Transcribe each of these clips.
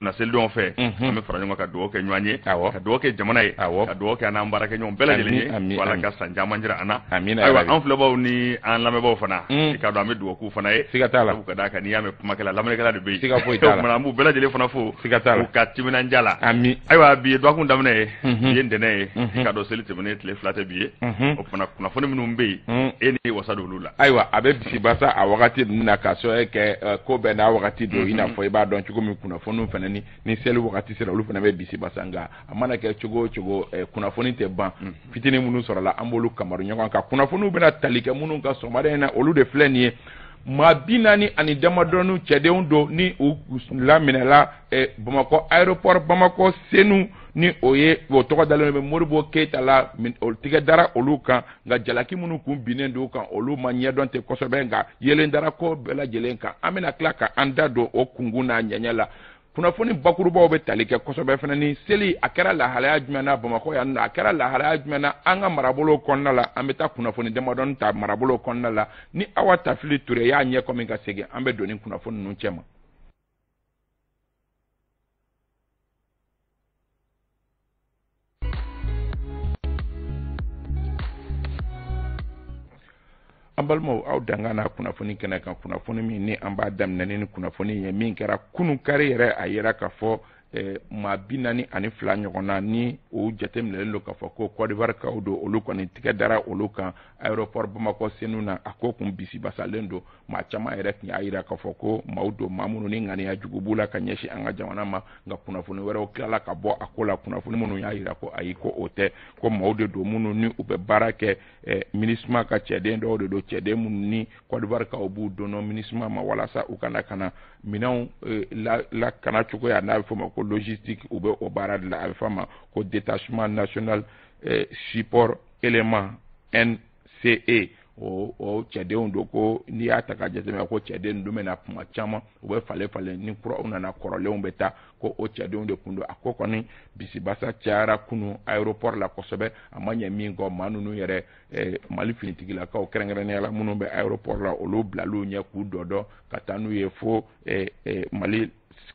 Na selidenw fɛ, an bɛ fara ɲɔgɔn kan ka dugawu kɛ ɲɔgɔn ye, ka dugawu kɛ jamana ye, ka dugawu kɛ an n'an baarakɛɲɔgɔn bɛɛ lajɛlen ye, ko Ala ka san caman jira an na. Ayiwa, an filɛbaw ni an lamɛnbaaw fana, i k'a dɔn an bɛ dugawu k'u fana ye. Siga t'a la. Sabu ka d'a kan n'i y'a mɛn kumakɛla, lamɛnnikɛla de bɛ yen. Siga foyi t'a la. O tuma an b'u bɛɛ lajɛlen fana fo. Siga t'a la. U ka timinandiya la. Ami. Ayiwa, bi ye dɔgɔkun daminɛ ye, bi ye ntɛnɛn ye, i k'a dɔn seli tɛmɛnen tile 2 tɛ bi ye. O fana kunnafoni minnu bɛ yen, e ni wasa don olu la. Ayiwa, a bɛ bisibasa a wagati ninnu na k'a sababu kɛ ko bɛɛ n'a wagati don, i n'a fɔ i b'a dɔn cogo min kunnafoniw fana ni seli wagati sera, olu fana bɛ bisibasa, nka a mana kɛ cogo o cogo, kunnafoni tɛ ban. Fitinin minnu sɔrɔla, an b'olu kamaru ɲɔgɔn kan. Kunnafoniw bɛna tali kɛ minnu ka sɔgɔmada in na, olu de filɛ nin ye. Maa 40 ani damadɔni cɛdenw don ni u laminɛla Bamakɔ aéroport Bamakɔ Senu, ni o ye o tɔgɔ dalen bɛ Modibo Keyita la, o tigɛ dara olu kan. Nka jalaki minnu kun binnen don kan, olu ma ɲɛdɔn ten kosɛbɛ, nka yelen dara ko bɛɛ lajɛlen kan. An bɛna tila ka an da don o kunkun n'a ɲɛɲɛ la. Kunnafoni bakurubaw bɛ tali kɛ kosɛbɛ fana ni seli a kɛra lahalaya jumɛn na Bamakɔ yan nɔ, a kɛra lahalaya jumɛn na an ka marabolo kɔnɔna la. An bɛ taa kunnafoni damadɔni ta marabolo kɔnɔna la ni Awa Tafili Ture y'a ɲɛ kɔmi ka segin, an bɛ don ni kunnafoni ninnu cɛ ma. An balimaw, aw dankan na kunnafoni kɛnɛ kan, kunnafoni min ni an b'a daminɛ ni kunnafoni ye min kɛra kunun kari yɛrɛ, a yira k'a fɔ maa 42 ɲɔgɔn na ni o jateminɛlen don k'a fɔ ko Côte d'Ivoire kaw don, olu kɔni tigɛ dara olu kan aéroport Bamakɔ Senu na. A ko kun bisibasalen don, maa caman yɛrɛ tun y'a yira k'a fɔ ko maaw don, maa minnu ni ŋaniya jugu b'u la ka ɲɛsin an ka jamana ma. Nka kunnafoni wɛrɛw tilala ka bɔ a ko la, kunnafoni minnu y'a yira ko ayi, ko o tɛ, ko maaw de don minnu ni u bɛ baara kɛ MINUSMA ka cɛden dɔw de don, cɛden minnu ni Côte d'Ivoire kaw b'u dɔn MINUSMA ma walasa u kana ka na minɛnw lakana cogoya, n'a bɛ fɔ o ma ko logistique, u bɛ o baara de la. A bɛ fɔ a ma ko détachement national support élément NCE. O cɛdenw don, ko n'i y'a ta ka jateminɛ ko cɛden ninnu bɛ na kuma caman, u bɛ falen falen, ni kuraw nana kɔrɔlenw bɛ taa, ko o cɛdenw de kun don. A ko kɔni bisibasa cayara kunun aéroport la kosɛbɛ. A ma ɲɛ min kɔ, maa ninnu yɛrɛ, Mali finitigilakaw kɛrɛnkɛrɛnnenya la minnu bɛ aéroport la, olu bilal'u ɲɛ k'u dɔdɔ ka taa n'u ye fo Mali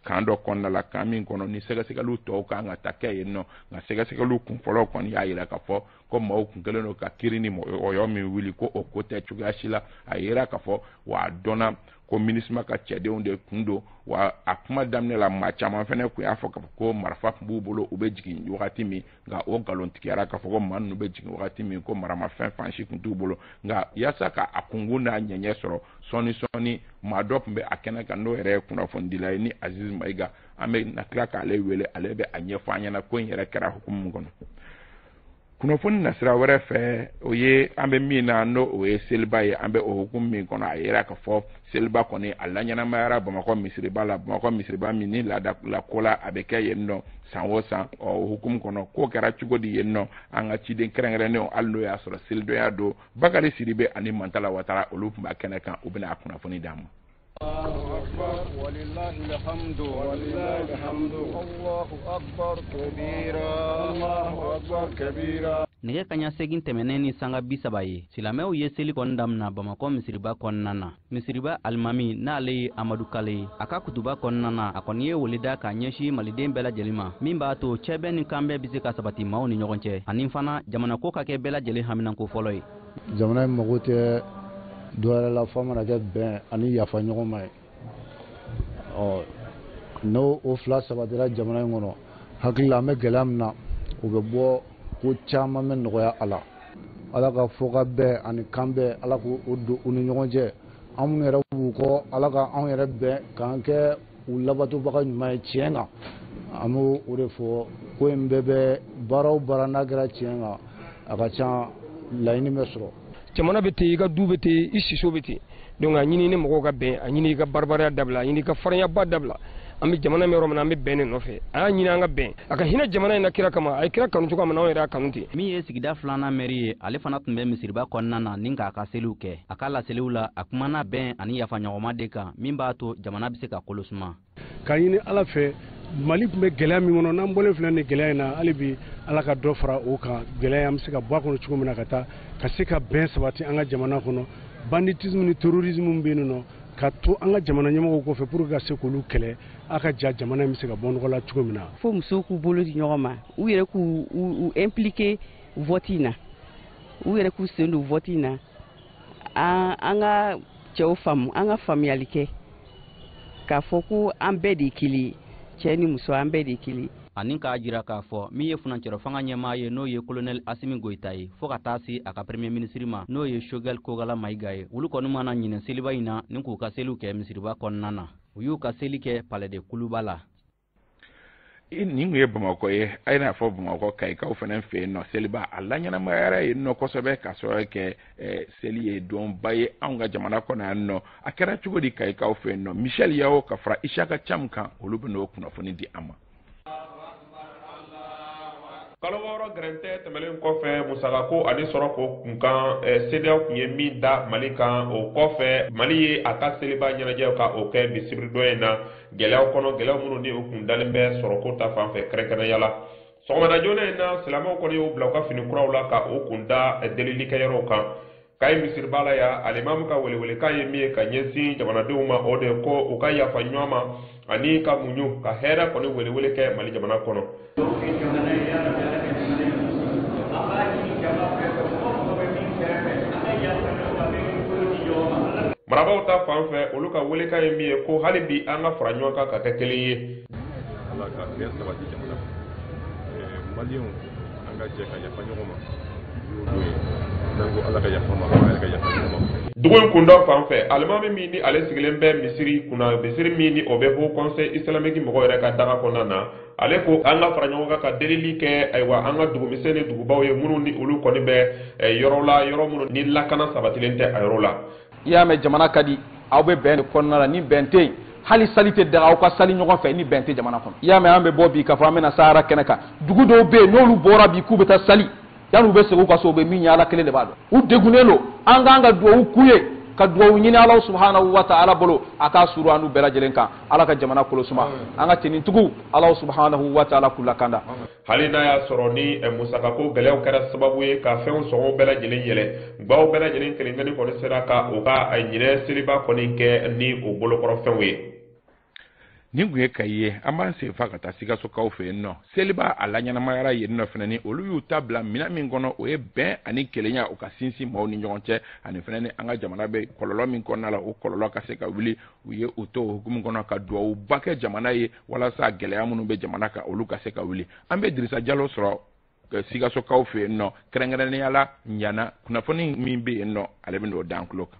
kan dɔ kɔnɔna la, kan min kɔnɔ ni sɛgɛsɛgɛliw tɔw kan ka taa kɛ yen nɔ. Nka sɛgɛsɛgɛliw kunfɔlɔw kɔni y'a yira k'a fɔ ko maaw kun kɛlen don ka kiiri ni mɔgɔyɔ min wuli, ko o ko tɛ cogoya si la. A yira k'a fɔ wa a dɔnna ko MINUSMA ka cɛdenw de kun don. Wa a kuma daminɛ la, maa caman fana kun y'a fɔ k'a fɔ ko marifa tun b'u bolo u bɛ jigin wagati min, nka o nkalontigiyara k'a fɔ ko maa ninnu bɛ jigin wagati min ko maramafɛn fan si tun t'u bolo. Nka yaasa ka a kunkun n'a ɲɛɲɛ sɔrɔ sɔɔni sɔɔni, maa dɔ tun bɛ a kɛnɛ kan n'o yɛrɛ ye kunnafonidila ye ni Aziz Mayiga, an bɛ na tila k'ale wele, ale bɛ a ɲɛfɔ an ɲɛna ko in yɛrɛ kɛra hukumu min kɔnɔ. Kunnafoni nasira wɛrɛ fɛ, o ye an bɛ min na n'o o ye seliba ye, an bɛ o hukumu min kɔnɔ, a yira k'a fɔ seliba kɔni a laɲɛnamayara Bamakɔ misiriba la, Bamakɔ misiriba min ni laada la ko la a bɛ kɛ yen nɔ san o san. Ɔ o hukumu kɔnɔ, ko kɛra cogo di yen nɔ? An ka ciden kɛrɛnkɛrɛnnenw, hali n'o y'a sɔrɔ selidonya don, Bakari Sidibe ani Mantala Watara, olu tun b'a kɛnɛ kan, u bɛna a kunnafoni d'an ma. Nɛgɛ kaɲa 8 tɛmɛnen ni sanga 30 ye, silamɛw ye seli kɔni damina Bamakɔ misiriba kɔnɔna na. Misiriba alimami n'ale ye Amadu Kale ye, a ka kutuba kɔnɔna na, a kɔni ye wele da k'a ɲɛsin maliden bɛɛ lajɛlen ma, min b'a to cɛbɛn ni kanbɛn bɛ se ka sabati maaw ni ɲɔgɔn cɛ, ani fana jamana ko ka kɛ bɛɛ lajɛlen haminanko fɔlɔ ye. Jamana in mago tɛ dɔwɛrɛ la f'a mana kɛ bɛn ani yafa ɲɔgɔn ma ye. Ɔ n'o o fila sabatira jamana in kɔnɔ, hakili la an bɛ gɛlɛya min na, o bɛ bɔ, ko caman bɛ nɔgɔya a la. Ala ka fɔ ka bɛn ani kan bɛn, Ala k'o don u ni ɲɔgɔn cɛ. An minnu yɛrɛ b'u kɔ, Ala ka anw yɛrɛ bɛn k'an kɛ u labatobaga ɲuman ye tiɲɛ kan. An b'o o de fɔ, ko in bɛɛ bɛ baara o baara n'a kɛra tiɲɛ kan, a ka ca laɲini bɛ sɔrɔ. Jamana bɛ ten, i ka du bɛ ten, i siso bɛ ten. Donc a ɲini ni mɔgɔw ka bɛn, a ɲini i ka baribariya dabila, a ɲini i ka farinyaba dabila. An bɛ jamana min yɔrɔ min na, an bɛ bɛn de nɔfɛ. A y'a ɲini an ka bɛn, a ka hinɛ jamana in na kira kama, a ye kira kanu cogoya min na, anw yɛrɛ y'a kanu ten. Min ye sigida filanan mɛri ye, ale fana tun bɛ misiriba kɔnɔna na ni k'a ka seliw kɛ. A ka laseliw la, a kumana bɛn ani yafaɲɔgɔnma de kan, min b'a to jamana bɛ se ka kolo suma. K'a ɲini Ala fɛ, Mali tun bɛ gɛlɛya min kɔnɔ, n'an bɔlen filɛ nin gɛlɛya in na, hali bi Ala ka dɔ fara o kan. Gɛlɛya an bɛ se ka bɔ a kɔnɔ cogo min na, ka taa ka se ka bɛn sabati an ka jamana kɔnɔ. Banditisme ni terrorisme bɛ yen nɔ, ka to an ka jamana ɲɛmɔgɔw kɔfɛ pour que ka se k'olu kɛlɛ. A ka ja jamana in bɛ se ka bɔ nɔgɔ la cogo min na. Fo musow k'u bolo di ɲɔgɔn ma, u yɛrɛ k'u u impliquer vote in na, u yɛrɛ k'u sen don vote in na. An ka cɛw faamu, an ka faamuyali kɛ k'a fɔ ko an bɛɛ de ye kelen ye, cɛ ni muso, an bɛɛ de ye kelen ye. Ani k'a jira k'a fɔ min ye furancɛrɔ fanga ɲɛmaa ye, n'o ye kolonɛli Asimi Goyita ye, fɔɔ ka taa se a ka premier ministre ma, n'o ye Choguel Kokala Mayiga ye, olu kɔni mana ɲinɛ seliba in na ni k'u ka seliw kɛ misiriba kɔnɔna na. U y'u ka seli kɛ palais de Kuluba la. Nin kun ye Bamakɔ ye. A ye n'a fɔ Bamakɔ Kayikaw fana fɛ yen nɔ, seliba a laɲɛnamayara yen nɔ kosɛbɛ, k'a sababu kɛ seli ye donba ye anw ka jamana kɔnɔ yan nɔ. A kɛra cogo di Kayikaw fɛ yen nɔ? Michel Yawo ka fara Isaka Cam kan, olu bɛ n'o kunnafoni di an ma. Kalo 6 gɛrɛntɛ tɛmɛnen kɔfɛ musakako ani sɔrɔko kunkan, CEDEAO tun ye min da Mali kan, o kɔfɛ Mali ye a ka seliba ɲɛnajɛw ka o kɛ bi sibiridon in na gɛlɛyaw kɔnɔ, gɛlɛyaw minnu ni u kun dalen bɛ sɔrɔko ta fan fɛ kɛrɛnkɛrɛnya la. Sɔgɔmada joona in na, silamɛw kɔni y'u bila u ka fini kuraw la ka u kun da delilikɛyɔrɔw kan Kayi misiriba la yan. Alimamu ka welewelekan ye min ye ka ɲɛsin jamanadenw ma, o de ye ko u ka yafa ɲɔgɔn ma ani ka muɲu ka hɛrɛ kɔni welewele kɛ Mali jamana kɔnɔ. Marabaaw ta fan fɛ, olu ka welekan ye min ye ko hali bi an ka fara ɲɔgɔn kan ka kɛ kelen ye. Ala ka bɛn sabati jamana kɔnɔ. Maliyɛnw, an ka jɛ ka yafa ɲɔgɔn ma. N'an ko Ala ka yafa ma, an yɛrɛ ka yafa ɲɔgɔn ma. Dugu in kunda fan fɛ, alimami min ni ale sigilen bɛ misiri kunna, misiri min ni o bɛ Haut Conseil islamique mɔgɔw yɛrɛ ka daga kɔnɔna na, ale ko an ka fara ɲɔgɔn kan ka delili kɛ, ayiwa, an ka dugumisɛn ni dugubaw ye minnu ni olu kɔni bɛ yɔrɔ la, yɔrɔ minnu ni lakana sabatilen tɛ a yɔrɔ la. I y'a mɛn, jamana ka di, aw bɛ bɛn de kɔnɔna la. Ni bɛn tɛ yen, hali sali tɛ daga aw ka sali ɲɔgɔn fɛ ni bɛn tɛ jamana kɔnɔ. I y'a mɛn, an bɛ bɔ bi k'a fɔ an bɛna sahara kɛnɛ kan, dugu dɔw bɛ yen, n'olu bɔra bi k'u bɛ taa sali, yanni u bɛ segin u ka so, u bɛ min ye, Ala kelen de b'a dɔn. U degunnen don. An k'an ka duwawu k'u ye, ka duwawu ɲini Ala subhanahu wa ta'ala bolo, a k'a suru an n'u bɛɛ lajɛlen kan. Ala ka jamana kolo suma, an ka tenitigiw, Ala subhanahu wa ta'ala k'u lakanda. Hali n'a y'a sɔrɔ ni musakako gɛlɛyaw kɛra sababu ye ka fɛnw sɔngɔ bɛɛ lajɛlen yɛlɛ, gbaw bɛɛ lajɛlen kelen kelen kɔni sera ka u ka ɲinɛ seliba kɔni kɛ ni u bolokɔrɔfɛnw ye. Nin kun ye Kayi ye. An b'an sen fa ka taa Sikasokaw fɛ yen nɔ. Seliba a laɲɛnamayara yen nɔ fɛnɛ ni olu y'u ta bila minɛn min kɔnɔ, o ye bɛn ani kelenya, u ka sinsin maaw ni ɲɔgɔn cɛ, ani fɛnɛ ni an ka jamana bɛ kɔlɔlɔ min kɔnɔna la, o kɔlɔlɔ ka se ka wuli. U ye u to o hukumu kɔnɔ ka duwawuba kɛ jamana ye walasa gɛlɛya minnu bɛ jamana kan, olu ka se ka wuli. An bɛ Dirisa Jalo sɔrɔ Sikasokaw fɛ yen nɔ, kɛrɛnkɛrɛnnenya la Ɲana. Kunnafoni min bɛ yen nɔ, ale bɛ n'o d'an tulo kan.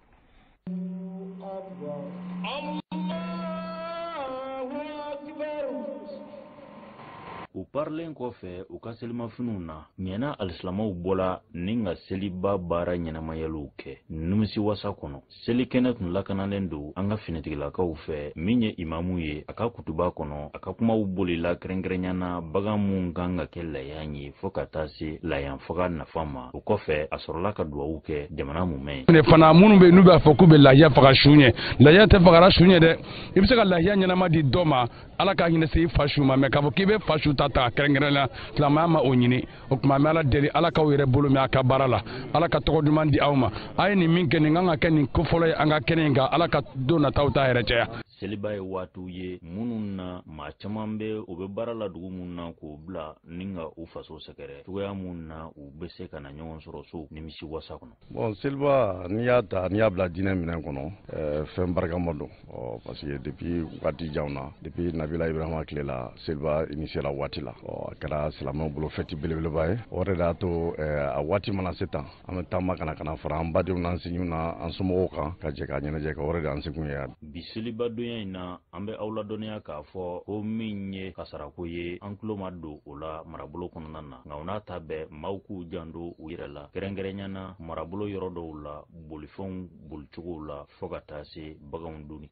U parilen kɔfɛ u ka selimafiniw na, Ɲɛna alisilamɛw bɔla ni ka seliba baara ɲɛnamayaliw kɛ nimisiwasa kɔnɔ. Selikɛnɛ tun lakanalen don an ka finitigilakaw fɛ. Min ye imamu ye, a ka kutuba kɔnɔ, a ka kumaw bolila kɛrɛnkɛrɛnya na bagan mun kan ka kɛ layan ye, fɔɔ ka taa se layan faga nafa ma. O kɔfɛ, a sɔrɔla ka duwawu kɛ jamana mumɛ. Ne fana, minnu bɛ yen n'u b'a fɔ k'u bɛ lahiya faga su ɲɛ, lahiya tɛ fagara su ɲɛ dɛ. I bɛ se ka lahiya ɲɛnama di dɔ ma, Ala ka hinɛ se i fa su ma, mɛ k'a fɔ k'i bɛ fa su ta ta kɛrɛnkɛrɛn la, silamɛya ma o ɲini. O tuma, an bɛ Ala deli, Ala k'aw yɛrɛ bolo mɛn a ka baara la, Ala ka tɔgɔ duman di aw ma. A ye nin min kɛ, nin kan ka kɛ nin ko fɔlɔ ye an ka kɛnɛ in kan. Ala ka don nataw ta yɛrɛ caya. Seliba ye waatiw ye minnu na maa caman bɛ u bɛ baara la dugu minnu na k'o bila ni ka u faso sɛgɛrɛ, cogoya minnu na u bɛ se ka na ɲɔgɔn sɔrɔ so nimisi wasa kɔnɔ. Bon, seliba, n'i y'a ta, n'i y'a bila diinɛ minɛn kɔnɔ, fɛn barikama don, parce que depuis waati janw na, depuis Nabila Ibrahima tile la, seliba initié la waati la, a kɛra silamɛw bolo fɛti belebeleba ye. O de y'a to a waati mana se tan, an bɛ taama ka na ka na fara an badenw n'an sinjiw n'an somɔgɔw kan ka jɛ ka ɲɛnajɛ kɛ. O de y'an sekun ye. Bi selibadonya in na, an bɛ aw ladɔnniya k'a fɔ ko min ye kasarako ye, an tulo ma don o la marabolo kɔnɔna na. Nka o n'a ta bɛɛ, maaw k'u janto u yɛrɛ la, kɛrɛnkɛrɛnya na marabolo yɔrɔ dɔw la, bolifɛnw bolicogow la, fɔɔ ka taa se baganw donni.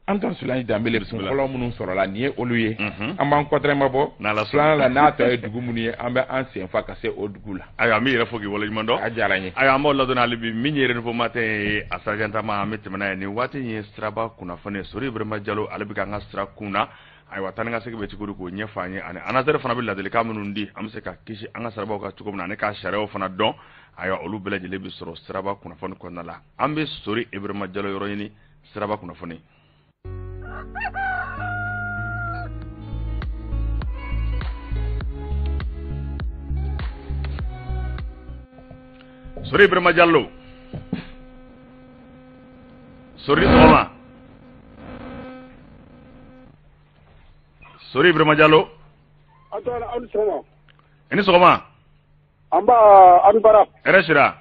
An ka Solange Danbele, fɔlɔ minnu sɔrɔla nin ye olu ye. An b'an kɔtɛrɛma bɔ filanan la, n'a tɔ ye dugu minnu ye, an bɛ an sen fa ka se o dugu la. Ayiwa, an b'i yɛrɛ fo k'i waleɲuman dɔn. A diyara n ye. Ayiwa, an b'aw ladɔnniya hali bi, min ye Renouveau Matin ye, a sergent ma, an bɛ tɛmɛ n'a ye nin waati in ye siraba kunnafoni ye. Sori Ibrahima Jalo, ale bɛ k'an ka sira kun na. Ayiwa, taa ni ka segin bɛ cogo di k'o ɲɛfɔ an ye, ani ANASER fana bɛ ladilikan minnu di, an bɛ se ka kisi an ka sirabaw kan cogo min na, ani k'a sariyaw fana dɔn. Ayiwa, olu bɛɛ lajɛlen bɛ sɔrɔ siraba kunnafoni kɔnɔna la. An bɛ Sori Ibrahima Jalo yɔrɔ ɲini siraba kunnafoni. Sori Ibrahima Diallo, Sori sɔgɔma. Sori Ibrahima Diallo. Aw ni sɔgɔma. I ni sɔgɔma. An ba, an bara. Hɛrɛ sira.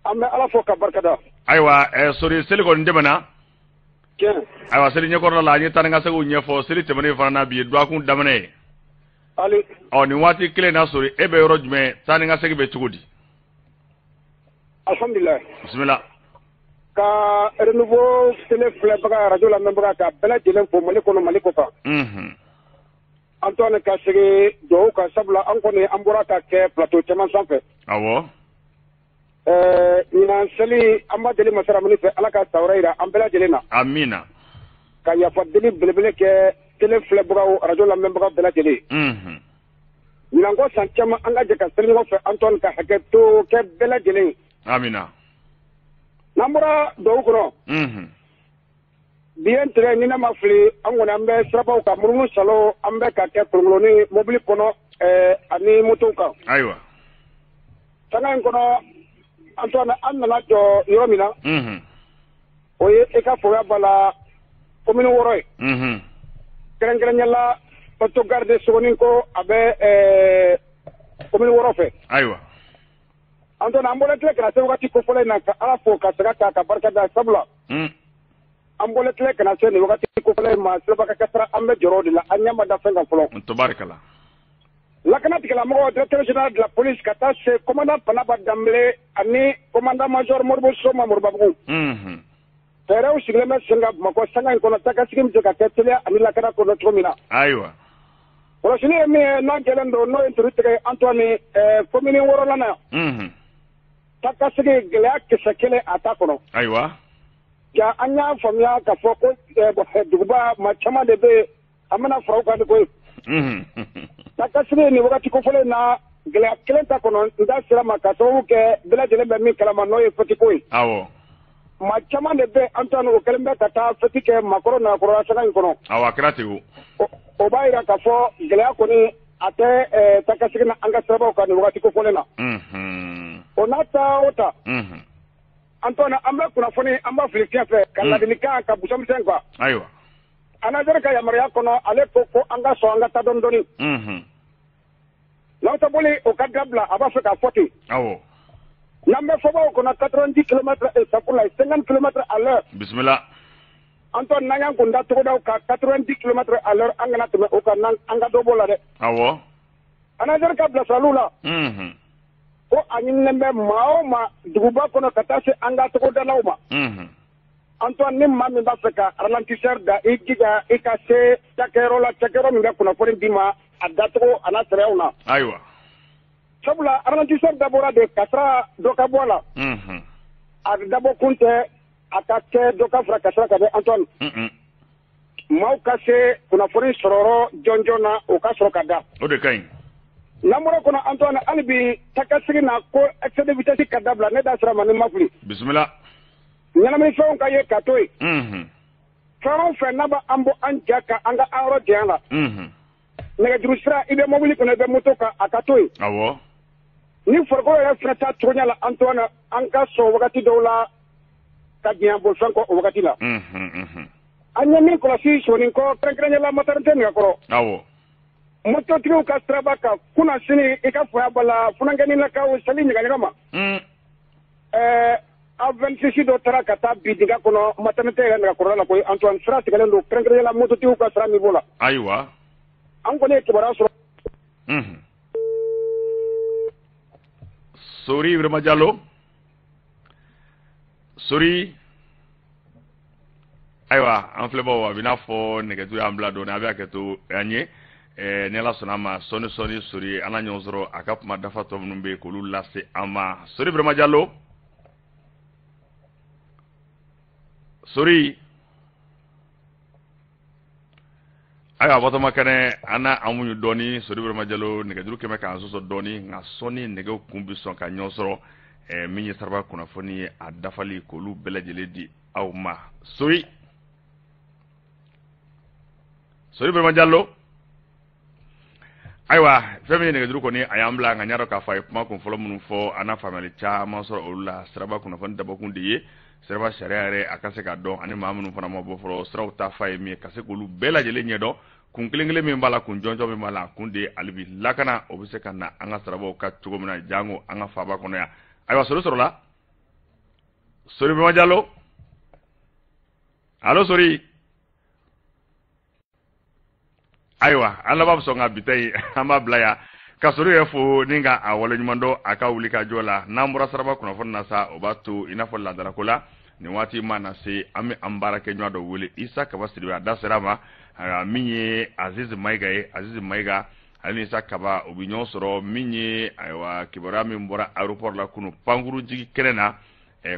An bɛ Ala fo ka barika da. Ayiwa, Sori, seli kɔni tɛmɛna. Tiɲɛ. Ayiwa, seli ɲɛkɔrɔla la, an ye taa ni ka seginw ɲɛfɔ. Seli tɛmɛnen fana na, bi ye dɔgɔkun daminɛ ye. Ali. Ɔ, nin waati kelen na, Sori, e bɛ yɔrɔ jumɛn? Taa ni ka segin bɛ cogo di? Alhamdulilayi. Bisimila. Ka Renouveau télé filɛbaga, radio lamɛnbaga, ka bɛɛ lajɛlen fo Mali kɔnɔ, Mali kɔ kan. Antoine, ka segin dugawu kan, sabula an kɔni an bɔra ka kɛ plateau caman sanfɛ. Ɲinan seli, an b'a deli Masa Ramani fɛ, Ala ka san wɛrɛ yira an bɛɛ lajɛlen na. Amina. Ka yafa deli belebele kɛ télé filɛbagaw, radio lamɛnbagaw bɛɛ lajɛlen. Ɲinan ko san caman, an ka jɛ ka seli ɲɔgɔn fɛ, Antoine, ka hakɛ to kɛ bɛɛ lajɛlen. Amina. N'an bɔra dugawu kɔnɔ. Bi ye ntɛnɛn, ni ne ma fili, an kɔni an bɛ sirabaw kan, munumunu salo an bɛ ka kɛ kolonkoloni mobili kɔnɔ ani motow kan. Sanga in kɔnɔ, Antoine, an nana jɔ yɔrɔ min na, o ye e ka foroya ba la commune 6 ye. Kɛrɛnkɛrɛnnenya la, autogare de Sogoninko, a bɛ commune 6 fɛ. Antoine, an bɔra tile ka na se wagati kofɔlen in na, ka Ala fo ka saga ta ka barika da, sabula an bɔlen tile ka na se nin wagati kofɔlen in ma, siraba ka kasara, an bɛ jɔrɔ o de la, an ɲɛ ma da fɛn kan fɔlɔ. Tabarikala. Lakana tigilamɔgɔw, directeur général de la police, ka taa se commandant Panaba Danbele ani commandant major Modibo Soma Moribabugu. Fɛɛrɛw sigilen bɛ sen kan Bamakɔ sanga in kɔnɔ, taakasegin bɛ se ka kɛ teliya ani lakana kɔnɔ cogo min na. Kɔlɔsili ye min ye n'a jɛlen don, n'o ye ntori tigɛ, Antoine, commune 6nan na. Taakasegin gɛlɛya kisɛ kelen a t'a kɔnɔ. Ja, an y'a faamuya k'a fɔ ko duguba maa caman de bɛ yen, an bɛna fara u kan ni ko ye. Taakasegin nin wagati kofɔlen in na, gɛlɛya kelen t'a kɔnɔ, n da sera ma ka sababu kɛ bɛɛ lajɛlen bɛ min kalama, n'o ye fête ko ye. Maa caman de bɛ, Antoine, o kɛlen bɛ ka taa fête kɛ Makɔrɔ Nagakɔrɔla sanga in kɔnɔ. Awɔ, a kɛra ten o. O b'a jira k'a fɔ gɛlɛya kɔni a tɛ taakasegin na an ka sirabaw kan nin wagati kofɔlen na. O n'a ta o ta. Antoine, an bɛ kunnafoni, an b'a fili fiɲɛ fɛ ka ladilikan ka busamisɛn quoi. ANASER ka yamaruya kɔnɔ, ale ko ko an ka sɔn an ka taa dɔɔni dɔɔni. Lawutaboli, o ka dabila, a b'a fɛ k'a fɔ ten. N'an bɛ fɔbaw kɔnɔ, 90 kilomètres et safurula 50 kilomètres à l'heure. Bisimila. Antoine, n'an y'an kun da togodaw kan, 90 kilomètres à l'heure, an kana tɛmɛ o kan, an ka dɔ b'o la dɛ. ANASER ka bilasiraliw la. Ko a ɲinilen bɛ maa o maa duguba kɔnɔ ka taa se an ka togodalaw ma. Antoine, ni maa min b'a fɛ ka ralentisseur da, i jija i ka se cakɛyɔrɔ la, cakɛyɔrɔ min bɛ kunnafoni d'i ma a dacogo a n'a sariyaw na. Sabula ralentisseur dabɔra de kasara dɔ ka bɔ a la. A dabɔ kun tɛ a ka kɛ dɔ ka fara kasara kan dɛ, Antoine. Maaw ka se kunnafoni sɔrɔyɔrɔ jɔnjɔn na, o ka sɔrɔ ka da. O de ka ɲi. N'an bɔra kɔnɔ, Antoine, hali bi taakasegin na, ko excès de vitesse ka dabila, ne da sera ma ni ma fili. Bisimila. Ɲɛnaminifɛnw ka ye ka to yen. Fɛn o fɛn n'a b'an bɔ an ja kan, an ka an yɔrɔ janya la. Nɛgɛjuru sira, i bɛ mobili kɔnɔ, i bɛ moto kan, a ka to yen. Ni farikolo yɛrɛ fana ta cogoya la, Antoine, an ka sɔn wagati dɔw la ka janya bolifɛn kɔ o wagati la. An ye min kɔlɔsi Sogonikɔ, kɛrɛnkɛrɛnnenya la maternité Nɛgɛkɔrɔ. Mototigiw ka siraba kan kunna sini, i ka foya ba la funankɛninlakaw sali ɲagaɲaga ma. A26 dɔ taara ka taa bi dingɛ kɔnɔ maternité yɛrɛ Nɛgɛkɔrɔla la koyi, Antoine, sira tigɛlen don, kɛrɛnkɛrɛnnenya la mototigiw ka sira niveau la. An kɔni ye kibaruya sɔrɔ. Sori Ibrahima Diallo. Sori. Ayiwa, an filɛbaw, a bɛ n'a fɔ nɛgɛjuru y'an bila dɔɔnin, a bɛ hakɛ to an ye. Ni Ala sɔnna a ma, sɔɔni sɔɔni Sori an na ɲɔgɔn sɔrɔ a ka kuma dafa tɔ minnu bɛ yen k'olu lase an ma. Sori Ibrahima Diallo. Sori. Ayiwa, Batɔma Kɛnɛ, an na an muɲu dɔɔni. Sori Ibrahima Diallo nɛgɛjuru kɛmɛ k'an sɔsɔ dɔɔni, nka sɔɔni nɛgɛw kun bɛ sɔn ka ɲɔgɔn sɔrɔ. Min ye saraba kunnafoni ye, a dafali k'olu bɛɛ lajɛlen di aw ma. Sori. Sori Ibrahima Diallo. Ayiwa, fɛn min ye nɛgɛjuru kɔni, a y'an bila, nka n y'a dɔn k'a fɔ a ye kuma kun fɔlɔ minnu fɔ, an n'a faamuyali caman sɔrɔ olu la. Siraba kunnafoni dabɔkun de ye siraba sariya yɛrɛ a ka se ka dɔn, ani maa minnu fana ma bɔ fɔlɔ, siraw ta fa ye min ye, ka se k'olu bɛɛ lajɛlen ɲɛdɔn, kun kelen kelen min b'a la, kun jɔnjɔn min b'a la. A kun de ye hali bi lakana, o bɛ se ka na an ka sirabaw kan cogo min na, jango an ka faaba kɔnɔ yan. Ayiwa, Sori sɔrɔla. Sori Bɛma Jalo, allo Sori. Ayiwa, an laban bɛ sɔn ka bi ta in, an b'a bila yan ka Sori yɛrɛ fo ni ka a waleɲuman dɔn a ka wuli ka jɔ la. N'an bɔra saraba kunnafoni na sa, o b'a to i n'a fɔ laadalako la, nin waati ma na se, an bɛ an baarakɛɲɔgɔn dɔ wele, Isa Kaba Sidibe. A da sera a ma. Ayiwa, min ye Aziz Mayiga ye, Aziz Mayiga ale ni Isa Kaba, u bɛ ɲɔgɔn sɔrɔ. Min ye, ayiwa, kibaruya min bɔra aéroport la kunun pankurun jigin kɛnɛ na,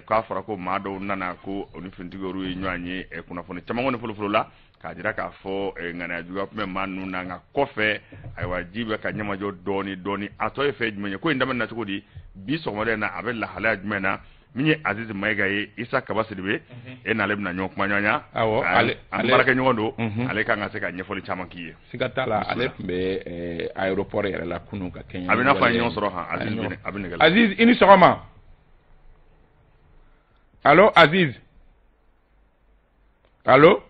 k'a fɔra ko maa dɔw nana ko u ni finitigiw ye ɲɔgɔn ye. Kunnafoni caman kɔni fɔlɔfɔlɔ la k'a jira k'a fɔ ŋaniya juguya tun bɛ maa ninnu na, nka kɔfɛ, ayiwa, ji bɛ ka ɲɛmajɔ dɔɔni dɔɔni. A tɔ ye fɛn jumɛn ye? Ko in daminɛna cogo di? Bi sɔgɔmada in na, a bɛ lahalaya jumɛn na? Min ye Aziz Mayiga ye, Isa Kaba Sidibe, e n'ale bɛna ɲɔgɔn kuma ɲɔgɔnya. Awɔ, ale an baarakɛɲɔgɔn don, ale kan ka se ka ɲɛfɔli caman k'i ye. Siga t'a la, ale tun bɛ aéroport yɛrɛ la kunun ka kɛɲɛ. A bɛ n'a fɔ an ye ɲɔgɔn sɔrɔ han. Aziz a bɛ nɛgɛ la. Aziz, i ni sɔgɔma. Allo Aziz, allo.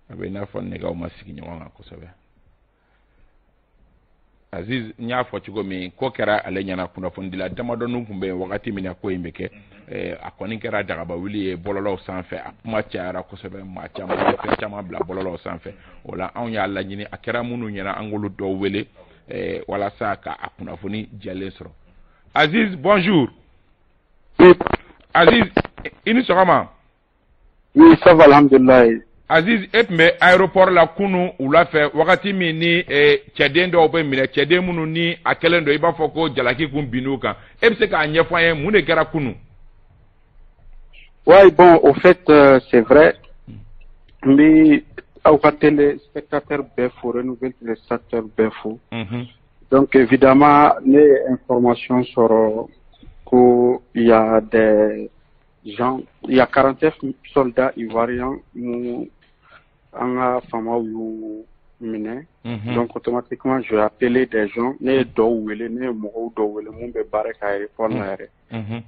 A bɛ i n'a fɔ nɛgɛw ma sigi ɲɔgɔn kan kosɛbɛ. Aziz, n y'a fɔ cogo min, ko kɛra ale ɲɛna, kunnafonidila damadɔnin tun bɛ yen wagati min na ko in bɛ kɛ. A kɔni kɛra dagaba wuli ye bɔlɔlɔw sanfɛ, a kuma cayara kosɛbɛ, maa caman ye fɛn caman bila bɔlɔlɔw sanfɛ. O la, anw y'a laɲini, a kɛra minnu ɲɛna, an k'olu dɔw wele walasa ka a kunnafoni jɛlen sɔrɔ. Aziz, bonjour. Aziz, i ni sɔgɔma. Oui, ça va, alhamdulillah. Aziz, e tun bɛ aéroport la kunu wula fɛ wagati min ni cɛden dɔw bɛ minɛ, cɛden minnu ni a kɛlen don i b'a fɔ ko jalaki kun binn'u kan. E bɛ se k'a ɲɛfɔ an ye mun de kɛra kunu? Oui, bon, au fait, c'est vrai. N bɛ aw ka téléspectateur bɛɛ fo, Renouvel téléspectateur bɛɛ fo. Donc, évidemment, ne ye information sɔrɔ ko il y a des gens, il y a 49 soldats ivoiriens mun an ka faamaw y'u minɛ. Donc automatiquement, j'ai appelé des gens, ne ye dɔw wele, ne ye mɔgɔw dɔw wele mun bɛ baara kɛ aéroport la yɛrɛ.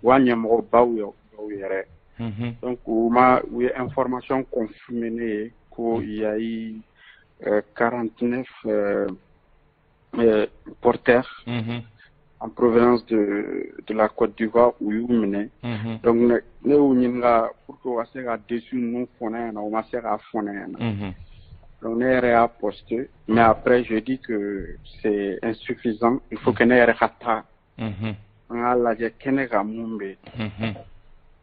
U b'a ɲɛmɔgɔbaw ye dɔw yɛrɛ. Donc u ma u ye information confirmée ne ye ko il y a eu 49 porteurs en provenance de la Côte d'Ivoire u y'u minɛ. Donc ne y'u ɲininka pour que u ka se ka dessus ninnu fɔ ne ɲɛna, u ma se k'a fɔ ne ɲɛna. Donc ne yɛrɛ y'a posté, mais après je dis que c'est insuffisant, il faut que ne yɛrɛ ka taa. An k'a lajɛ kɛnɛ kan mun bɛ yen.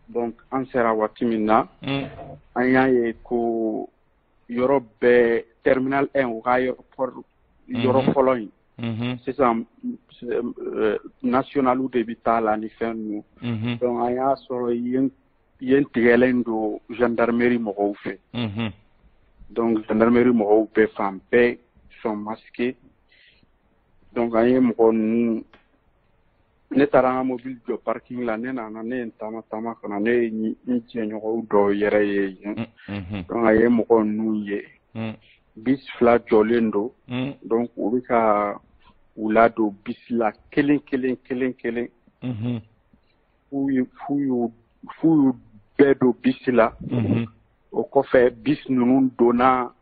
Donc an sera waati min na, an y'a ye ko yɔrɔ bɛɛ, terminal 1, u ka aéroport yɔrɔ fɔlɔ in, sisan nationaliw de bɛ taa la ni fɛn ninnu. Donc an y'a sɔrɔ yen yen tigɛlen don gendarmerie mɔgɔw fɛ. Donc gendarmerie mɔgɔw bɛɛ, fan bɛɛ sont masqués. Donc an ye mɔgɔ ninnu, ne taara an ka mobili jɔ parking la, ne nana, ne ye n taama taama ka na, ne ye n jɛɲɔgɔnw dɔw yɛrɛ ye yen. Donc a ye mɔgɔ ninnu ye, bus fila jɔlen don. Donc u bɛ ka u ladon bus la kelen kelen kelen kelen, f'u y'u bɛɛ don bus la. O kɔfɛ, bus ninnu donna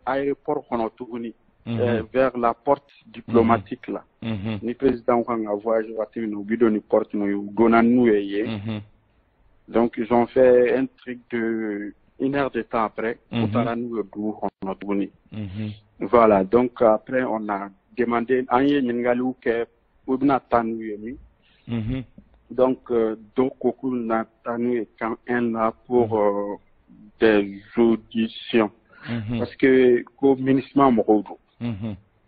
aéroport kɔnɔ tuguni, vers la porte diplomatique la. Ni président kan ka voyage waati min na, u bɛ don ni porte ninnu ye, u donna n'u ye yen. Donc ils ont fait un truc de une heure de temps, après u taara n'u ye dugu kɔnɔ tuguni. Voilà, donc après on a demandé, an ye ɲininkaliw kɛ, u bɛna taa n'u ye min? Donc dɔw ko k'u bɛna taa n'u ye camp 1 la pour des auditions, parce que ko MINUSMA mɔgɔw don,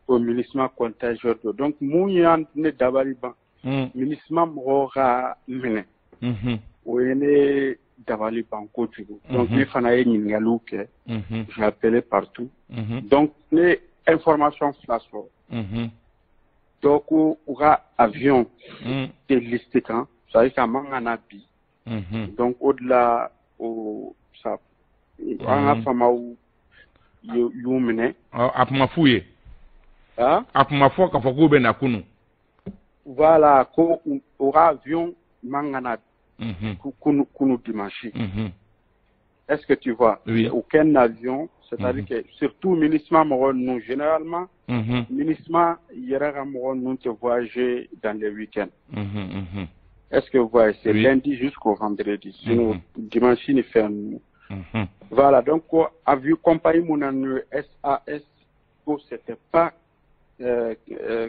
ko MINUSMA contingent don. Donc mun y'an ne dabali ban, MINUSMA mɔgɔw ka minɛ, o ye ne dabali ban kojugu. Donc ne fana ye ɲininkaliw kɛ, j'ai appelé partout. Donc ne information fila sɔrɔ. Dɔ ko u ka avion tɛ liste kan, c'est à dire k'a man ka na bi. Donc o de la o sa an ka faamaw y'u minɛ. A kuma f'u ye. A tun ma fɔ k'a fɔ k'u bɛ na kunun. Voilà, ko u ka avion man ka na kunu dimanche. Est-ce que tu vois? Oui. Aucun avion, c'est-à-dire que surtout MINUSMA mɔgɔ ninnu, généralement, MINUSMA yɛrɛ ka mɔgɔ ninnu tɛ voyager dans les week-ends. Est-ce que vous voyez? C'est lundi jusqu'au vendredi, sinon dimanche ni fɛn ninnu. Voilà, donc avion compagnie mun na n'o ye SAS, ko c'était pas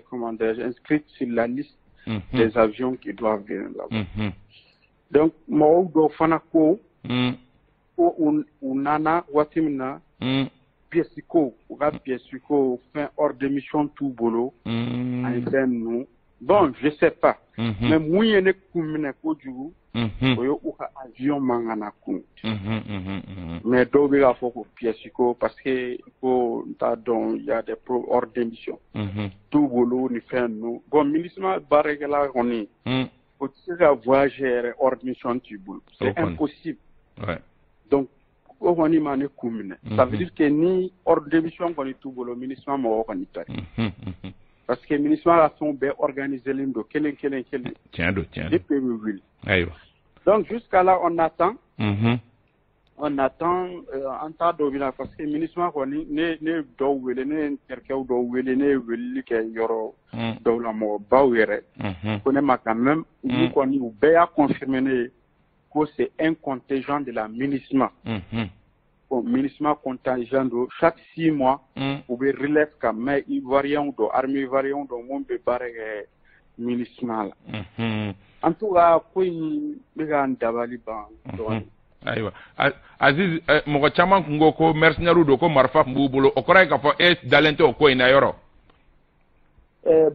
comment dirais-je, inscrite sur la liste des avions qui doivent venir là-bas. Donc mɔgɔw dɔw fana ko ko u nana waati min na, pièce ko, u ka pièce ko, fɛn ordre de mission t'u bolo ani fɛn ninnu. Bon, je sais pas, mais mun ye ne kun minɛ kojugu, o ye u ka avion man ka na kun. Mais dɔw bɛ k'a fɔ ko pièce ko, parce que ko n t'a dɔn, y a des ordres de mission t'u bolo ni fɛn ninnu. Bon, MINUSMA baarakɛla kɔni, o tɛ se ka voyager yɛrɛ ordre de mission t'i bolo, c'est impossible. Donc o kɔni ma ne kun minɛ. Ça veut dire que ni ordre de mission kɔni t'u bolo, MINUSMA mɔgɔw kɔni ta ye, parce que MINUSMA ka fɛnw bɛɛ organisé len don kelen kelen kelen. Tiɲɛ don, tiɲɛ don. Depuis bɛ wuli. Ayiwa. Donc jusqu'à là, on attend. On attend, an t'a dɔn bɛna, parce que MINUSMA kɔni, ne ye dɔw wele, ne ye n terikɛw dɔw wele, ne ye weleli kɛ yɔrɔ dɔw la, mɔgɔbaw yɛrɛ ko ne ma quand même, olu kɔni u bɛɛ y'a confirmé ne ye ko c'est un contingent de la MINUSMA. Bon, MINUSMA contingent don, chaque 6 mois u bɛ relève ka mɛn Ivoirien dɔ, armée ivoirien dɔ mun bɛ baara kɛ MINUSMA la. En tout cas, ko in bɛ ka n dabali ban dɔɔnin. Ayiwa, Aziz, mɔgɔ caman kun ko ko mercenaires don, ko marifa tun b'u bolo. O kɔrɔ ye k'a fɔ e dalen tɛ o ko in na yɔrɔ?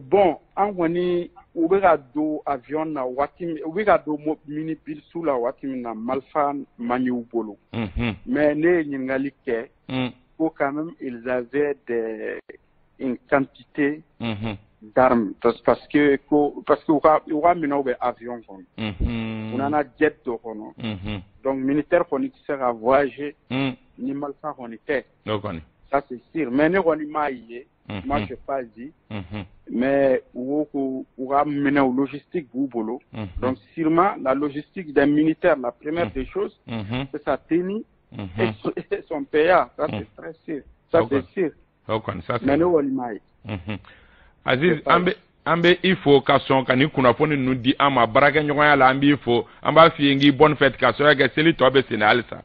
Bon, an kɔni, u bɛ ka don avion na waati min, u bɛ ka don minibus la waati min na, marifa man y'u bolo. Mais ne ye ɲininkali kɛ ko quand même ils avaient une quantité d'armes, parce que ko parce que u ka minɛnw bɛ avion kɔnɔ, u nana jet dɔ kɔnɔ. Donc militaire kɔni tɛ se ka voyager ni marifa kɔni tɛ. O kɔni. Ça c'est sûr, mais ne kɔni m'a ye. Moi, je pas dit, mais u ko ko u ka minɛnw logistique b'u bolo. Donc sûrement la logistique d'un militaire, la première des choses, c'est sa tenue et son PA. Ça c'est très sûr, ça c'est sûr. O kɔni, ça c'est. Mais ne kɔni m'a ye. Aziz, an bɛ i fo ka sɔn ka nin kunnafoni ninnu di an ma baarakɛɲɔgɔnya la. An b'i fo, an b'a f'i ye n k'i bonne fête, k'a sababu kɛ seli tɔ bɛ sen na halisa.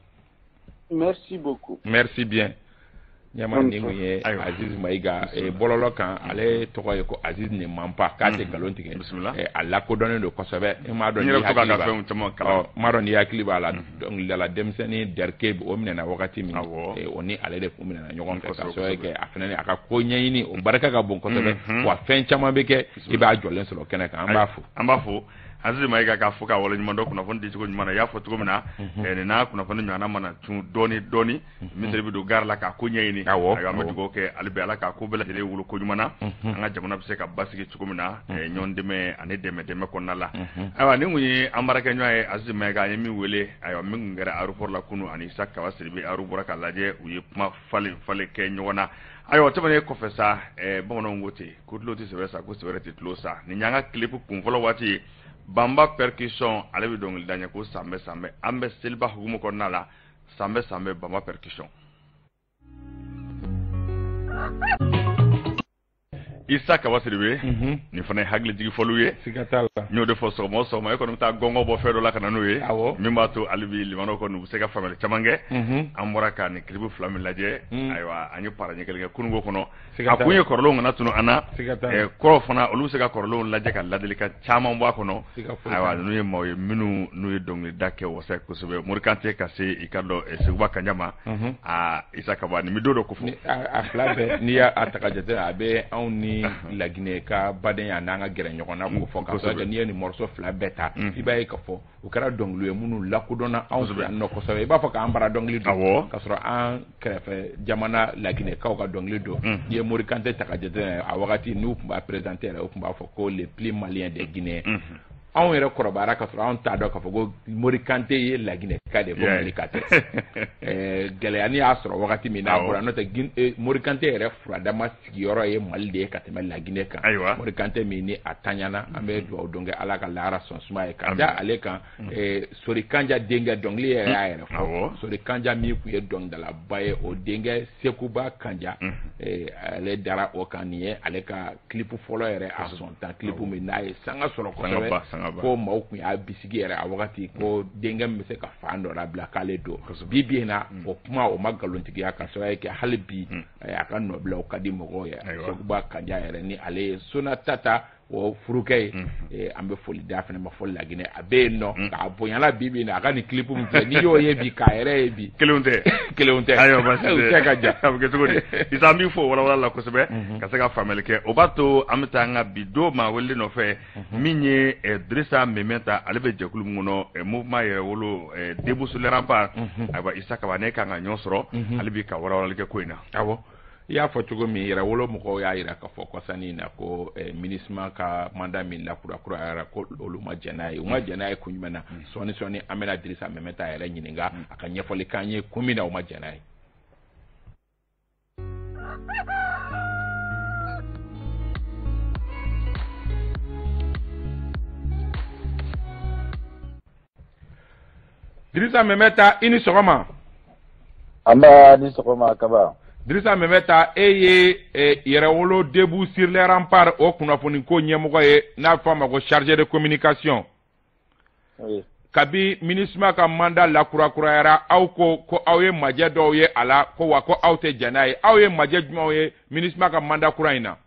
Merci beaucoup. Merci bien. Ɲama, nin kun ye Aziz Mayiga bɔlɔlɔ kan, ale tɔgɔ ye ko Aziz Nemampa, k'a tɛ nkalon tigɛ, a lakodɔnnen don kosɛbɛ. E m'a dɔn n'i hakili b'a, m'a dɔn n'i hakili b'a la, dɔnkilidala denmisɛnnin Derke, o minɛna wagati min, o ni ale de kun minɛna ɲɔgɔn fɛ, ka sababu kɛ a fana a ka ko ɲɛɲini, o barika ka bon kosɛbɛ. Wa fɛn caman bɛ kɛ, i b'a jɔlen sɔrɔ kɛnɛ kan. An b'a fo. An b'a fo Aziz Mayiga k'a fɔ k'a waleɲuman dɔn kunnafoni di cogo ɲuman na. I y'a fɔ cogo min na, nin n'a kunnafoni ɲɔgɔnna mana tun dɔɔni dɔɔni, ministre bɛ don gare la k'a ko ɲɛɲini. Ayiwa, an bɛ dugawu kɛ hali bi, Ala k'a ko bɛɛ lajɛlen wolo ko ɲuman na, an ka jamana bɛ se ka basigi cogo min na, ɲɔgɔn dɛmɛ ani dɛmɛ dɛmɛ kɔnɔna la. Ayiwa, nin kun ye an baarakɛɲɔgɔn ye Aziz Mayiga, an ye min wele. Ayiwa, min kun kɛra aéroport la kunun, ani Isa Kaba Sidibe aéroport bɔra k'a lajɛ, u ye kuma falen falen kɛ ɲɔgɔn na. Ayiwa, tɛmɛnen kɔfɛ sa, bamananw ko ten ko tulo tɛ sɛbɛ sa, ko sɛbɛ tɛ tulo sa. Nin y'an ka clip kun fɔlɔ waati ye. Banba Percussion, ale bɛ dɔnkili da ɲɛ ko sanbɛ sanbɛ. An bɛ seliba hukumu kɔnɔna la, sanbɛ sanbɛ, Banba Percussion. Isa Kaba Sidibe, nin fana ye hakilijigi fɔliw ye. Siga t'a la. N y'o de fɔ, sɔgɔma o sɔgɔma e kɔni bɛ taa gɔngɔn bɔ fɛn dɔ la ka na n'o ye. Min b'a to hali bi limanaw kɔni u bɛ se ka faamuyali caman kɛ. An bɔra ka nin clip fila min lajɛ, ayiwa, an ye para ɲɛ kelen kɛ kununko kɔnɔ. A kun ye kɔrɔlenw kana tunu an na, kɔrɔw fana, olu bɛ se ka kɔrɔlenw lajɛ ka ladilikan caman bɔ a kɔnɔ. Ayiwa, ninnu ye maaw ye minnu n'u ye dɔnkilida kɛ wasa kosɛbɛ, Morikante ka se i ka dɔn Seguba Kanja ma. Aa, Isa Kaba, nin bɛ don dɔ ko fɔ. A fila bɛɛ, n'i y'a ta ka jate, a bɛ anw ni Laginɛ ka badenya n'an ka gɛrɛ ɲɔgɔn na k'o fɔ, k'a sababu kɛ n'i ye nin morceau fila bɛɛ ta, i b'a ye k'a fɔ u kɛra dɔnkili ye minnu lakodɔnna anw fɛ yan nɔ kosɛbɛ. I b'a fɔ k'an bara dɔnkili don, k'a sɔrɔ an kɛrɛfɛ jamana Laginɛkaw ka dɔnkili don. N'i ye Morikante ta ka jate, a wagati n'u tun b'a présenter yɛrɛ, u tun b'a fɔ ko le plus malien des Guinéens. Anw yɛrɛ kɔrɔbayara ka sɔrɔ anw t'a dɔn k'a fɔ ko Mori Kante ye Laginɛka de ye, ko Malika tɛ. Gɛlɛya ni y'a sɔrɔ wagati min n'a bɔra, n'o tɛ Mori Kante yɛrɛ furadama sigiyɔrɔ ye Mali de ye ka tɛmɛ Laginɛ kan. Mori Kante min ni a taɲana, an bɛ dugawu don kɛ Ala ka lahara sɔn suma ye ka da ale kan. Sori Kanja denkɛ, dɔnkili yɛrɛ y'a yɛrɛ fɔ, Sori Kanja min tun ye dɔnkilidalaba ye, o denkɛ Sekuba Kanja, ale dara o kan. Nin ye ale ka clip fɔlɔ yɛrɛ, a sɔn tan clip min n'a ye sanga sɔrɔ kosɛbɛ, ko maaw tun y'a bisigi yɛrɛ a wagati ko denkɛ min bɛ se ka fan dɔ labila k'ale don. Bi bi in na, o kuma o ma nkalontigiya ka sababu kɛ hali bi a ka nɔbilaw ka di mɔgɔw ye. Sekuba Kanja yɛrɛ ni ale ye Sona Tata o furukɛ ye, an bɛ foli d'a fana ma fɔ Laginɛ, a bɛ yen nɔ k'a bonyana bi bi in na. A ka nin clip min filɛ, n'i y'o ye bi k'a yɛrɛ ye bi, kelenw tɛ, kelenw tɛ. Ayiwa, baasi tɛ, u cɛ ka jan. A bɛ kɛ cogo di? Isa, an b'i fo walawala la kosɛbɛ ka se ka faamuyali kɛ. O b'a to an bɛ taa an ka bi don maa welelen nɔfɛ min ye Dirisa Memeta, ale bɛ jɛkulu min kɔnɔ, mouvement Yɛrɛwolo Debout sur les remparts. Ayiwa Isa Kaba, ne kan ka ɲɔ sɔrɔ hali bi ka walawalali kɛ ko in na. Awɔ, i y'a fɔ cogo min, Yɛrɛwolo mɔgɔw y'a jira k'a fɔ kɔsannin na ko MINUSMA ka mandat min lakurakurayara, ko olu ma jɛn n'a ye. U ma jɛn n'a ye kun jumɛn na? Sɔɔni sɔɔni an bɛna Dirisa Memeta yɛrɛ ɲininka a ka ɲɛfɔli k'an ye kun min na u ma jɛn n'a ye. Dirisa Memeta, i ni sɔgɔma. An b'a ni sɔgɔma, Kaba. Dirisa Memeta, e ye Yɛrɛwolo Debout sur les remparts o kunnafoni ko ɲɛmɔgɔ ye, n'a fɔ a ma ko chargé de communication. Oui. Kabi MINUSMA ka mandat lakurakurayara, aw ko ko aw ye majɛ dɔw ye a la, ko wa ko aw tɛ jɛn n'a ye. Aw ye majɛ jumɛnw ye MINUSMA ka mandat kura in na?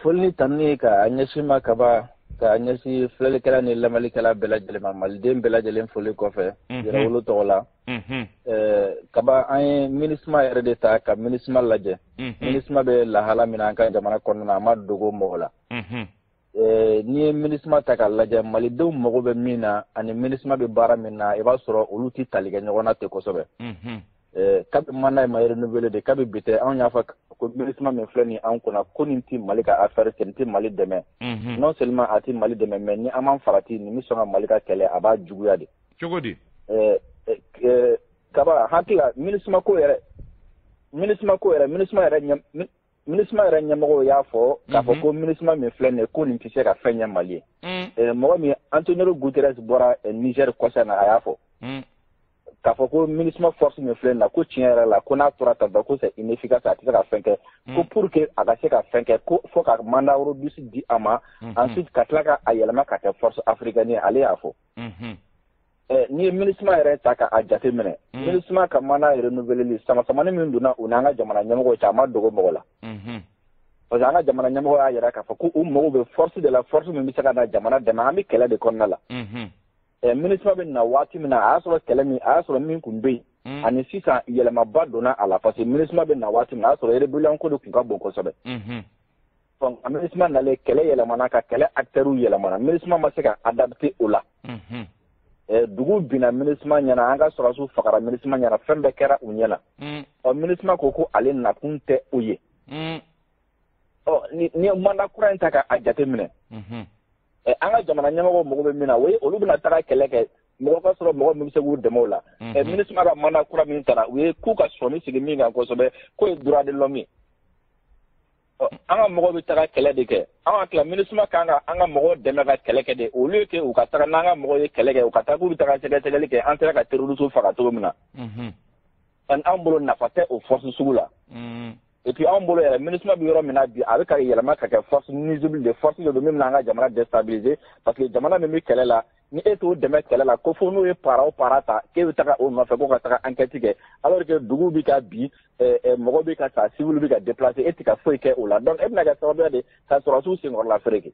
Foli ni tanuni ka ɲɛsin ma Kaba, ka ɲɛsin filɛlikɛla ni lamɛnnikɛla bɛɛ lajɛlen ma, maliden bɛɛ lajɛlen foli kɔfɛ, Yɛrɛwolo tɔgɔ la. Kaba, an ye MINUSMA yɛrɛ de ta ka MINUSMA lajɛ. MINUSMA bɛ lahala min na an ka jamana kɔnɔna na, a ma dogo mɔgɔ la. N'i ye MINUSMA ta k'a lajɛ, malidenw mago bɛ min na ani MINUSMA bɛ baara min na, i b'a sɔrɔ olu tɛ tali kɛ ɲɔgɔn na ten kosɛbɛ. Kabi mandat in ma renouveler de, kabi bi tɛ, anw y'a fɔ ko MINUSMA min filɛ nin anw kunna, ko nin tɛ Mali ka affaire kɛ, nin tɛ Mali dɛmɛ. Non seulement a tɛ Mali dɛmɛ, mais ni an m'an farati, nin bɛ sɔn ka Mali ka kɛlɛ a b'a juguya de. Cogo di? Kaba, hakili la, MINUSMA ko yɛrɛ, MINUSMA ko yɛrɛ, MINUSMA yɛrɛ ɲɛ, MINUSMA yɛrɛ ɲɛmɔgɔw y'a fɔ k'a fɔ ko MINUSMA min filɛ nin ye, ko nin tɛ se ka fɛn ɲɛ Mali ye. Mɔgɔ min Antonio Guterres bɔra Niger kɔsa na, a y'a fɔ k'a fɔ ko MINUSMA force min filɛ nin na, ko tiɲɛ yɛrɛ la, ko n'a tora tan tɔ, ko c'est inefficace, a tɛ se ka fɛn kɛ, ko pour que a ka se ka fɛn kɛ, ko fo ka mandat robuste di a ma, ensuite ka tila ka a yɛlɛma ka kɛ force africaine ye, ale y'a fɔ. N'i ye MINUSMA yɛrɛ ta k'a jate minɛ, MINUSMA ka mandat renouveleli sama-samani min donna u n'an ka jamana ɲɛmɔgɔw cɛ, a ma dogo mɔgɔ la. Parce que an ka jamana ɲɛmɔgɔ y'a jira k'a fɔ ko u mago bɛ force de la, force min bɛ se ka na jamana dɛmɛ, an bɛ kɛlɛ de kɔnɔna la. MINUSMA bɛ na waati min na, a y'a sɔrɔ kɛlɛ min, a y'a sɔrɔ min tun bɛ yen, ani sisan yɛlɛmaba donna a la, parce que MINUSMA bɛ na waati min na, a y'a sɔrɔ rébellion ko de tun ka bon kosɛbɛ. Donc MINUSMA nalen, kɛlɛ yɛlɛmana, ka kɛlɛ acteurs yɛlɛmana, MINUSMA ma se ka adapter o la. Dugu binna MINUSMA ɲɛna, an ka sɔrɔdasiw fagara MINUSMA ɲɛna, fɛn bɛɛ kɛra u ɲɛna. Ɔ, MINUSMA ko ko ale nakun tɛ o ye. Ɔ, ni ye mandat kura in ta k'a jate minɛ, an ka jamana ɲɛmɔgɔw mago bɛ min na, o ye olu bɛna taga kɛlɛ kɛ, mɔgɔ ka sɔrɔ mɔgɔ min bɛ se k'u dɛmɛ o la. MINUSMA ka mandat kura min taara, u ye k'u ka sɔnni sigi min kan kosɛbɛ, k'o ye droit de l'homme ye. An ka mɔgɔw bɛ taga kɛlɛ de kɛ, an ka tila MINUSMA kan ka an ka mɔgɔw dɛmɛ ka kɛlɛ kɛ de, au lieu que u ka taga n'an ka mɔgɔw ye kɛlɛ kɛ, u ka taa k'u bɛ taga sɛgɛsɛgɛli kɛ, an sera ka terroriste faga cogo min na. Ani an bolo nafa tɛ o force sugu la. Et puis anw bolo yɛrɛ, MINUSMA bɛ yɔrɔ min na bi, a bɛ ka yɛlɛma ka kɛ force nuisible de, force de don min bɛna an ka jamana déstabiliser, parce que jamana min bɛ kɛlɛ la, ni e t'o dɛmɛ kɛlɛ la, ko fo n'o ye para o para ta k'e bɛ taga o nɔfɛ ko ka taga enquête kɛ, alors que dugu bɛ ka bin, mɔgɔ bɛ ka sa, civil bɛ ka déplacer, e tɛ ka foyi kɛ o la, donc e bɛna kɛ sababuya de ka sɔrɔdasiw senkɔrɔla fereke.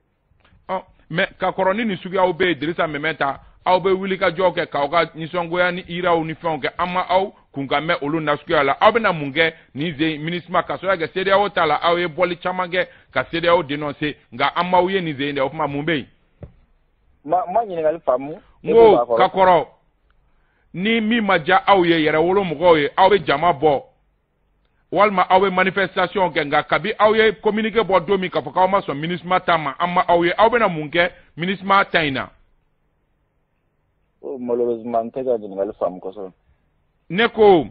Ɔ, mais ka kɔrɔ ni nin suguyaw bɛ yen, Dirisa Memeta, aw bɛ wuli ka jɔ kɛ k'aw ka nisɔngoya ni yiraw ni fɛnw kɛ, an ma aw kunkan mɛn olu nasuguya la. Aw bɛna mun kɛ nin sen MINUSMA ka sɔrɔ kɛ CEDEAO ta la? Aw ye bɔli caman kɛ ka CEDEAO dénoncer, nka an m'aw ye nin sen dɛ, o tuma mun bɛ yen? Ma ɲininkali faamu. N ko ka kɔrɔ ni min ma diya aw ye, Yɛrɛwolo mɔgɔw ye, aw bɛ jama bɔ, Walima aw bɛ manifestation kɛ, nka kabi aw ye communiqué bɔ don min k'a fɔ k'aw ma sɔn MINUSMA ta ma, an ma aw ye, aw bɛna mun kɛ MINUSMA ta in na? Oh, malheureusement, n tɛ ka ɲininkali faamu kosɛbɛ. Ne ko.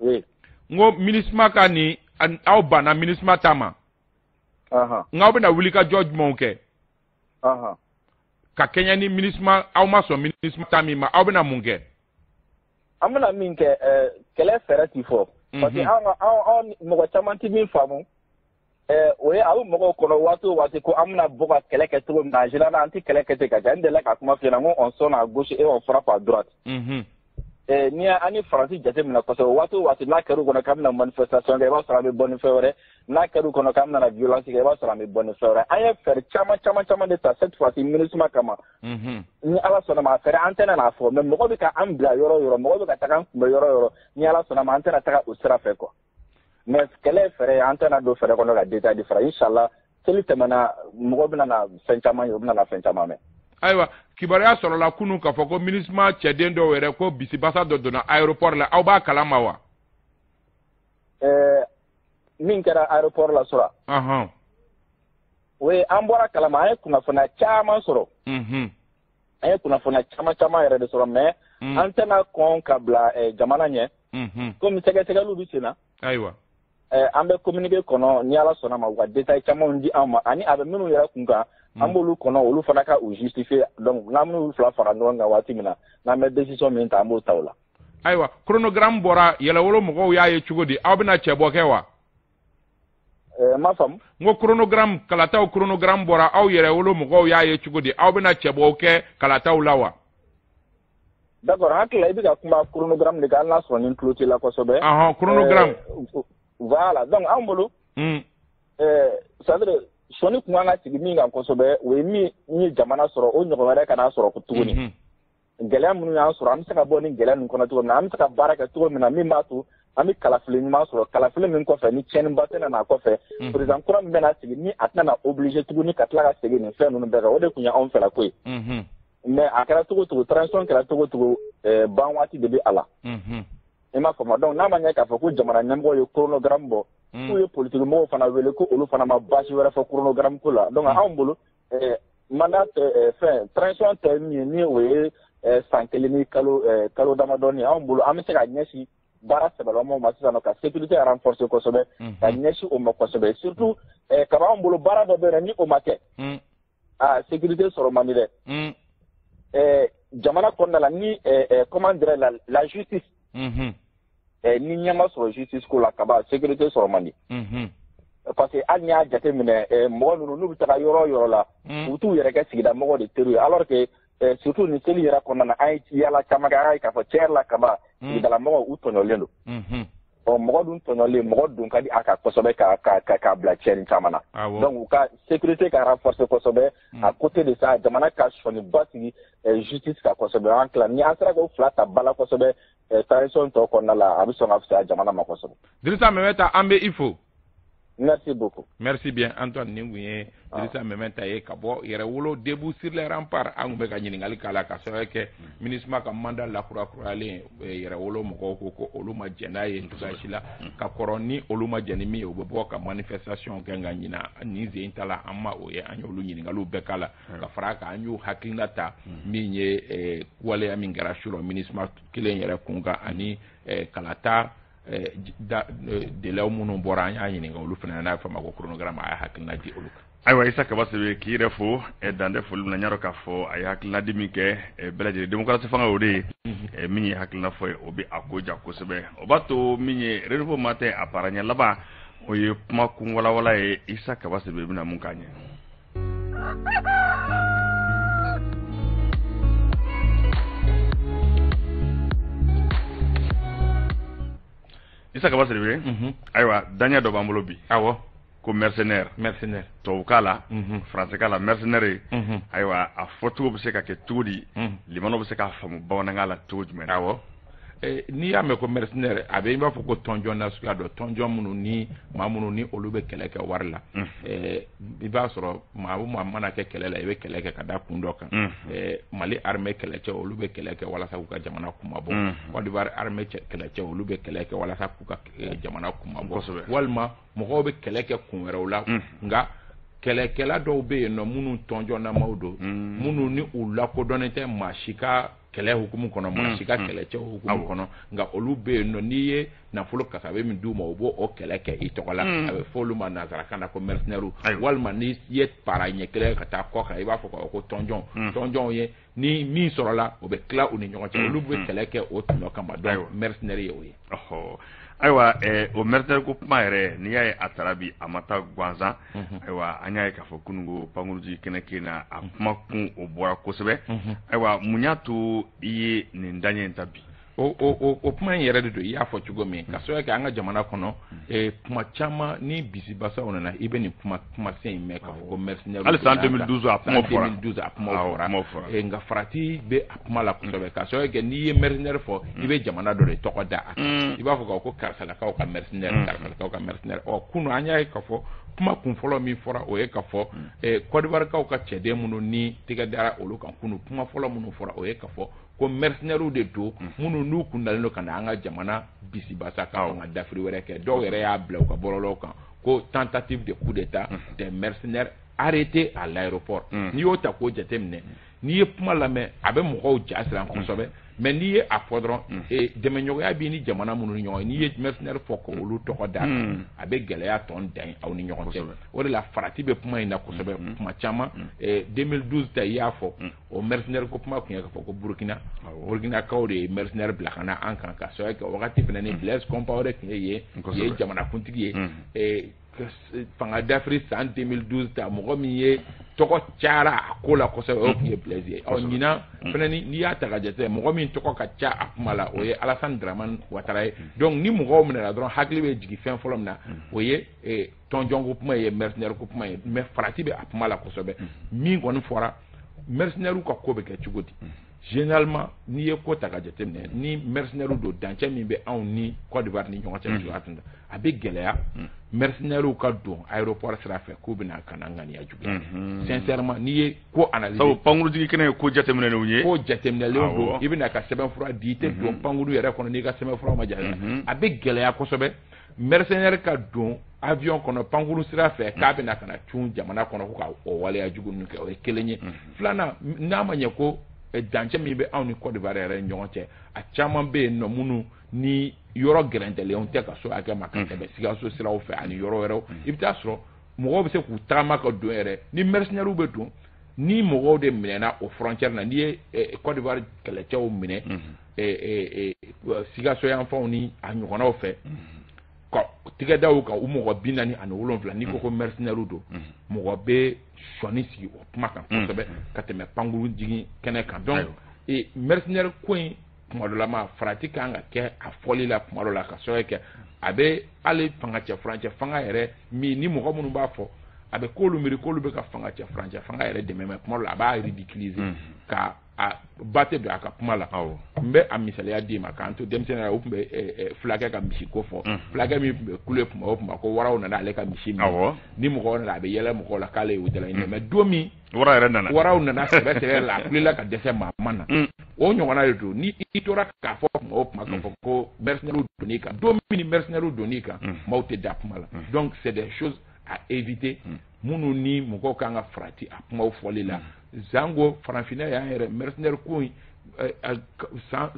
Oui. N ko MINUSMA ka nin, aw banna MINUSMA ta ma. Nka aw bɛna wulikajɔ jumɛnw kɛ? Ka kɛɲɛ ni MINUSMA, aw ma sɔn MINUSMA ta min ma, aw bɛna mun kɛ? An bɛna min kɛ, kɛlɛ fɛɛrɛ ti fɔ. Parce que an ka an mɔgɔ caman ti min faamu, o ye a bɛ mɔgɔw kɔnɔ waati o waati ko an bɛna bɔ ka kɛlɛ kɛ cogo min na, en général an tɛ kɛlɛ kɛ ten ka caya. N delila ka kuma f'i ɲɛna n ko on sonne à gauche et on frappe à droite. N'i an ni Faransi jateminɛ kosɛbɛ, waati o waati n'a kɛr'u kɔnɔ k'an bɛna manifestation kɛ, i b'a sɔrɔ an bɛ bɔ ni fɛn wɛrɛ. N'a kɛr'u kɔnɔ k'an bɛna violence kɛ, i b'a sɔrɔ an bɛ bɔ ni fɛn wɛrɛ. An ye fɛɛrɛ caman caman caman de ta cette fois-ci MINUSMA kama. Ni Ala sɔnna ma, a fɛɛrɛ an tɛna n'a fɔ, mais mɔgɔ bɛ ka an bila yɔrɔ o yɔrɔ, mɔgɔ bɛ ka taga an kunbɛ yɔrɔ o yɔrɔ, ni Ala sɔnna ma, an tɛna taga o sira fɛ quoi. Mais kɛlɛ ye fɛɛrɛ ye, an tɛna don fɛɛrɛ kɔnɔ ka détail di fara. Inchallah, seli tɛmɛna, mɔgɔ bɛna na fɛn caman ye, u bɛna na fɛn caman mɛn. Ayiwa, kibaruya sɔrɔla kunun k'a fɔ ko MINUSMA cɛden dɔw yɛrɛ ko bisibasa dɔ donna aéroport la, aw b'a kalama wa? Min kɛra aéroport la sɔrɔ. Oui, an bɔra kalama, an ye kunnafoniya caman sɔrɔ. An ye kunnafoniya caman caman yɛrɛ de sɔrɔ, mais an tɛna kɔn ka bila jamana ɲɛ. Komi sɛgɛsɛgɛliw bɛ sen na. Ayiwa. An bɛ communiqué kɔnɔ, ni Ala sɔnna ma, u ka détail camanw di an ma, ani a bɛ minnu yɛrɛ kun kan, an b'olu kɔnɔ, olu fana ka u justifier. Donc n'an minnu fila fara ɲɔgɔn kan waati min na, n'an bɛ décision min ta, an b'o ta o la. Ayiwa, chronogramme bɔra, Yɛrɛwolo mɔgɔw y'a ye cogo di? Aw bɛna cɛbɔ kɛ wa? N m'a faamu. N ko chronogramme, kalataw chronogramme bɔra, aw Yɛrɛwolo mɔgɔw y'a ye cogo di? Aw bɛna cɛbɔw kɛ kalataw la wa? D'accord, hakili la i bɛ ka kuma chronogramme de kan, hali n'a sɔrɔ ni n tulo t'i la kosɛbɛ. Chronogramme. Voilà, donc an bolo. C'est à dire sɔnni kun kan ka sigi min kan kosɛbɛ, o ye min ye jamana sɔrɔ, o ɲɔgɔn wɛrɛ kana sɔrɔ tuguni. Gɛlɛya minnu y'an sɔrɔ, an bɛ se ka bɔ ni gɛlɛya ninnu kɔnɔ cogo min na, an bɛ se ka baara kɛ cogo min na, min b'a to an bɛ kalafili ɲuman sɔrɔ, kalafili min kɔfɛ ni tiɲɛniba tɛna n'a kɔfɛ, président kura min bɛna sigi ni a tɛna na obligé tuguni ka tila ka segin nin fɛn ninnu bɛɛ kan, o de tun ye anw fɛla ko ye. Mais a kɛra cogo cogo, transition kɛra cogo cogo, ban waati de bɛ a la. I m'a faamu? Donc n'a ma ɲɛ k'a fɔ ko jamana ɲɛmɔgɔ ye chronogramme bɔ, k'u ye politique mɔgɔw fana wele, ko olu fana ma baasi wɛrɛ fɔ chronogramme ko la. Donc anw bolo, mandat tɛ, fɛn transition tɛ min ye, ni o ye san 1 ni kalo kalo damadɔni, anw bolo an bɛ se ka ɲɛsin baara sɛbɛlamaw ma sisan nɔ, ka sécurité renforcer kosɛbɛ, ka ɲɛsin o ma kosɛbɛ. Surtout kaba anw bolo baara dɔ bɛ yen, ni o ma kɛ, sécurité sɔrɔ man di dɛ. Jamana kɔnɔna la, ni comment dirais la justice, ni ɲɛ ma sɔrɔ justice ko la, kaba sécurité sɔrɔ man di. Parce que hali n'i y'a jateminɛ, mɔgɔ ninnu n'u bɛ taga yɔrɔ o yɔrɔ la, u t'u yɛrɛ kɛ sigida mɔgɔw de teriw ye, alors que surtout nin seli yɛrɛ kɔnɔna na, an ye yala caman kɛ, an y'a ye k'a fɔ tiɲɛ yɛrɛ la, kaba sigidala mɔgɔw u tɔɲɔlen don. Ɔ mɔgɔ dun tɔɲɔlen, mɔgɔ dun ka di a kan kosɛbɛ ka ka ka k'a bila tiɲɛni caman na. Donc u ka sécurité ka renforcer kosɛbɛ. À côté de ça, jamana ka sɔnniba sigi justice kan kosɛbɛ. An tila ni an sera k'o fila ta ba la kosɛbɛ, transition tɔ kɔnɔna la, a bɛ sɔn ka fisaya jamana ma kosɛbɛ. Dirisa Mɛmɛta, an bɛ i fo. Merci beaucoup. Merci bien Antoine. Nin kun ye Dirisa Mɛmɛta ye ka bɔ Yɛrɛwolo Debout sur les remparts. An kun bɛ ka ɲininkali k'a la ka sababu kɛ MINUSMA ka mandat lakurakurayalen, Yɛrɛwolo mɔgɔw ko ko olu ma jɛn n'a ye cogoya si la. Ka kɔrɔ ni olu ma jɛn ni min ye, u bɛ bɔ ka manifestation kɛ, nka ɲinan nin sen ta la, an ma o ye. An y'olu ɲininkaliw bɛɛ k'a la, ka fara a kan an y'u hakilina ta min ye waleya min kɛra su rɔ MINUSMA kelen yɛrɛ kun kan, ani kalata délai minnu bɔra, an y'a ɲininka olu fana n'a fɔ ma ko chronogramme, a y'a hakilina di olu kan. Ayiwa, Isa Kaba Sidibe, k'i yɛrɛ fo dan tɛ foli min na. N y'a dɔn k'a fɔ a ye hakilina di min kɛ, bɛɛ lajɛlen démocratie fanga o de ye min ye hakilina fɔ ye, o bɛ a ko ja kosɛbɛ. O b'a to min ye Renouveau Matin a para ɲɛ laban, o ye kuma kun walawala ye. Isa Kaba Sidibe bɛna mun k'an ye? Isa Kaba Sidibe, ayiwa, daɲɛ dɔ b'an bolo bi. Awɔ. Ko mercenaire. Mercenaire. Tubabukan la, français la, mercenaire ye. Ayiwa, a fɔcogo bɛ se ka kɛ cogo di? Limanaw bɛ se k'a faamu bamanankan la cogo jumɛn? Awɔ. N'i y'a mɛn ko mercenaire, a bɛ i b'a fɔ ko tɔnjɔn nasuguya dɔ, tɔnjɔn minnu ni maa minnu ni olu bɛ kɛlɛ kɛ wari la. I b'a sɔrɔ maa o maa mana kɛ kɛlɛ la, i bɛ kɛlɛ kɛ ka da kun dɔ kan. Mali armée kɛlɛcɛw, olu bɛ kɛlɛ kɛ walasa k'u ka jamana kunmabɔ. Côte d'Ivoire armée kɛlɛcɛw, olu bɛ kɛlɛ kɛ walasa k'u ka jamana kunmabɔ. Walima mɔgɔw bɛ kɛlɛ kɛ kun wɛrɛw la, nka kɛlɛkɛla dɔw bɛ yen nɔ minnu tɔnjɔnnamaw don, minnu ni u lakodɔnnen tɛ maa si ka kɛlɛ hukumu kɔnɔ, maa si ka kɛlɛcɛw hukumu kɔnɔ, nka olu bɛ yen nɔ, n'i ye nafolo kasabe min d'u ma, u b'o o kɛlɛ kɛ i tɔgɔ la. A bɛ fɔ olu ma nanzarakan na ko mercenaires. Walima n'i ye para ɲɛ kelen ka taa kɔ kan, i b'a fɔ ko tɔnjɔn. Tɔnjɔnw ye ni min sɔrɔla, o bɛ tila u ni ɲɔgɔn cɛ, olu bɛ kɛlɛ kɛ o tɔnɔ kama. Donc mercenaire ye o ye. Ayiwa, o mercenaire ko kuma yɛrɛ, n'i y'a ye a taara bi, a ma taa gansan. Ayiwa, an y'a ye k'a fɔ kununko pankurunjigi kɛnɛ kelen na, a kuma kun o bɔra kosɛbɛ. Ayiwa, mun y'a to i ye nin daɲɛ in ta bi? O kuma in yɛrɛ de don, i y'a fɔ cogo min, ka sababu kɛ an ka jamana kɔnɔ, kuma caman ni bisibasaw nana, i bɛ nin kumasen in mɛn k'a fɔ ko mercenaire. Hali san 2012 a kuma fɔra. 2012 a kuma fɔra, nka farati bɛ a kuma la kosɛbɛ, ka sababu kɛ n'i ye mercenaire fɔ, i bɛ jamana dɔ de tɔgɔ da a kan. I b'a fɔ ko karisalakaw ka mercenaire, karisalakaw ka mercenaire. Ɔ, kunun an y'a ye k'a fɔ kuma kun fɔlɔ min fɔra, o ye k'a fɔ Côte d'Ivoire ka cɛden minnu ni tɛgɛ dara olu kan kunun, kuma fɔlɔ minnu fɔra, o ye k'a fɔ ko mercenaires de don, minnu n'u kun dalen don ka na an ka jamana bisibasa ka fanga dafiri wɛrɛ kɛ. Dɔw yɛrɛ y'a bila u ka bɔlɔlɔw kan ko tentative de coup d'état, des mercenaires arrêtés à l'aéroport. N'i y'o ta k'o jateminɛ, n'i ye kuma lamɛn, a bɛ mɔgɔw ja siran kosɛbɛ. Mais n'i ye a fɔ dɔrɔn, dɛmɛɲɔgɔnya b'i ni jamana minnu ni ɲɔgɔn ye, n'i ye mercenaire fɔ k'olu tɔgɔ da, a bɛ gɛlɛya tɔn dan aw ni ɲɔgɔn cɛ. O de la farati bɛ kuma in na kosɛbɛ kuma caman. 2012 ta, i y'a fɔ, o mercenaire ko kuma tun ye k'a fɔ ko Burukina, Burukinakaw de ye mercenaire bila ka na an kan, ka sababu kɛ wagati fana ni Blaise Compaoré tun ye yen ye jamanakuntigi ye. Fanga dafiri san 2012 ta, mɔgɔ min ye tɔgɔ cayara a ko la kosɛbɛ, o tun ye Blaise ye. Ɔ, ɲinan fana ni n'i y'a ta ka jate, mɔgɔ min tɔgɔ ka ca a kuma la, o ye Alassane Dramane Ouattara ye. Donc ni mɔgɔw minɛna dɔrɔn, hakili bɛ jigin fɛn fɔlɔ min na, o ye tɔnjɔnko kuma ye, mercenaire ko kuma ye. Mais farati bɛ a kuma la kosɛbɛ. Min kɔni fɔra, mercenaire ka ko bɛ kɛ cogo di? Généralement, n'i ye ko ta ka jateminɛ, ni mercenaire don, dancɛ min bɛ anw ni Côte d'Ivoire ni ɲɔgɔn cɛ, a bɛ gɛlɛya mercenaires ka don aéroport sira fɛ k'u bɛna ka na ŋaniya juguya. Sincèrement, n'i ye ko analyser, sabu pankurunjigi kɛnɛ ye ko jateminɛlenw ye. Ko jateminɛlenw don. I bɛna ka sɛbɛnfura di, i tɛ don pankuru yɛrɛ kɔnɔ n'i ka sɛbɛnfura ma jate. A bɛ gɛlɛya kosɛbɛ mercenaire ka don avion kɔnɔ pankuru sira fɛ k'a bɛna ka na cun jamana kɔnɔ ko ka o waleya jugu ninnu kɛ. O ye kelen ye. Filanan, n'a ma ɲɛ ko dancɛ min bɛ anw ni Côte d'Ivoire yɛrɛ ni ɲɔgɔn cɛ, a caman bɛ yen nɔ minnu ni yɔrɔ gɛrɛntɛlenw tɛ ka so hakɛ ma ka tɛmɛ Sikaso siraw fɛ ani yɔrɔ wɛrɛw, i bɛ taa sɔrɔ mɔgɔw bɛ se k'u tagama ka don yɛrɛ. Ni mercenaires bɛ don, ni mɔgɔw de minɛna o frontière na, n'i ye Côte d'Ivoire kɛlɛcɛw minɛ Sikaso yanfanw ni a ɲɔgɔnnaw fɛ, ka tigɛ da u kan, u mɔgɔ 47, n'i ko ko mercenaires don, mɔgɔ bɛ sɔnni sigi o kuma kan kosɛbɛ ka tɛmɛ pankuru jigin kɛnɛ kan. Donc mercenaire ko in, kuma dɔ la ma, farati kan ka kɛ a fɔli la kuma dɔ la, ka sababu kɛ a bɛ hali fanga cɛ furancɛ fanga yɛrɛ min ni mɔgɔ minnu b'a fɔ, a bɛ k'olu miiri k'olu bɛ ka fanga cɛ furancɛ fanga yɛrɛ dɛmɛ. Mais kuma dɔ la, a b'a ridiculiser ka a ba tɛ don a ka kuma la. N bɛ a misaliya d'i ma. K'an to denmisɛnninya la, u tun bɛ fulakɛ ka misi ko fɔ, fulakɛ min tun bɛ kule kuma o kuma ko waraw nana ale ka misi minɛ. Ni mɔgɔw nana, a bɛ yɛlɛ mɔgɔw la k'ale y'u dala ɲini. Mais don min wara yɛrɛ nana, waraw nana sɛbɛ sɛbɛ la, a kulela ka dɛsɛ, maa ma na. O ɲɔgɔnna de don. Ni i tora k'a fɔ kuma o kuma k'a fɔ ko mercenaires donn'i kan, don min ni mercenaires donn'i kan, maaw tɛ da kuma la. Donc c'est des choses à éviter minnu ni mɔgɔw kan ka farati a kumaw fɔli la. Zango farafinna y'an yɛrɛ mercenaire ko in, san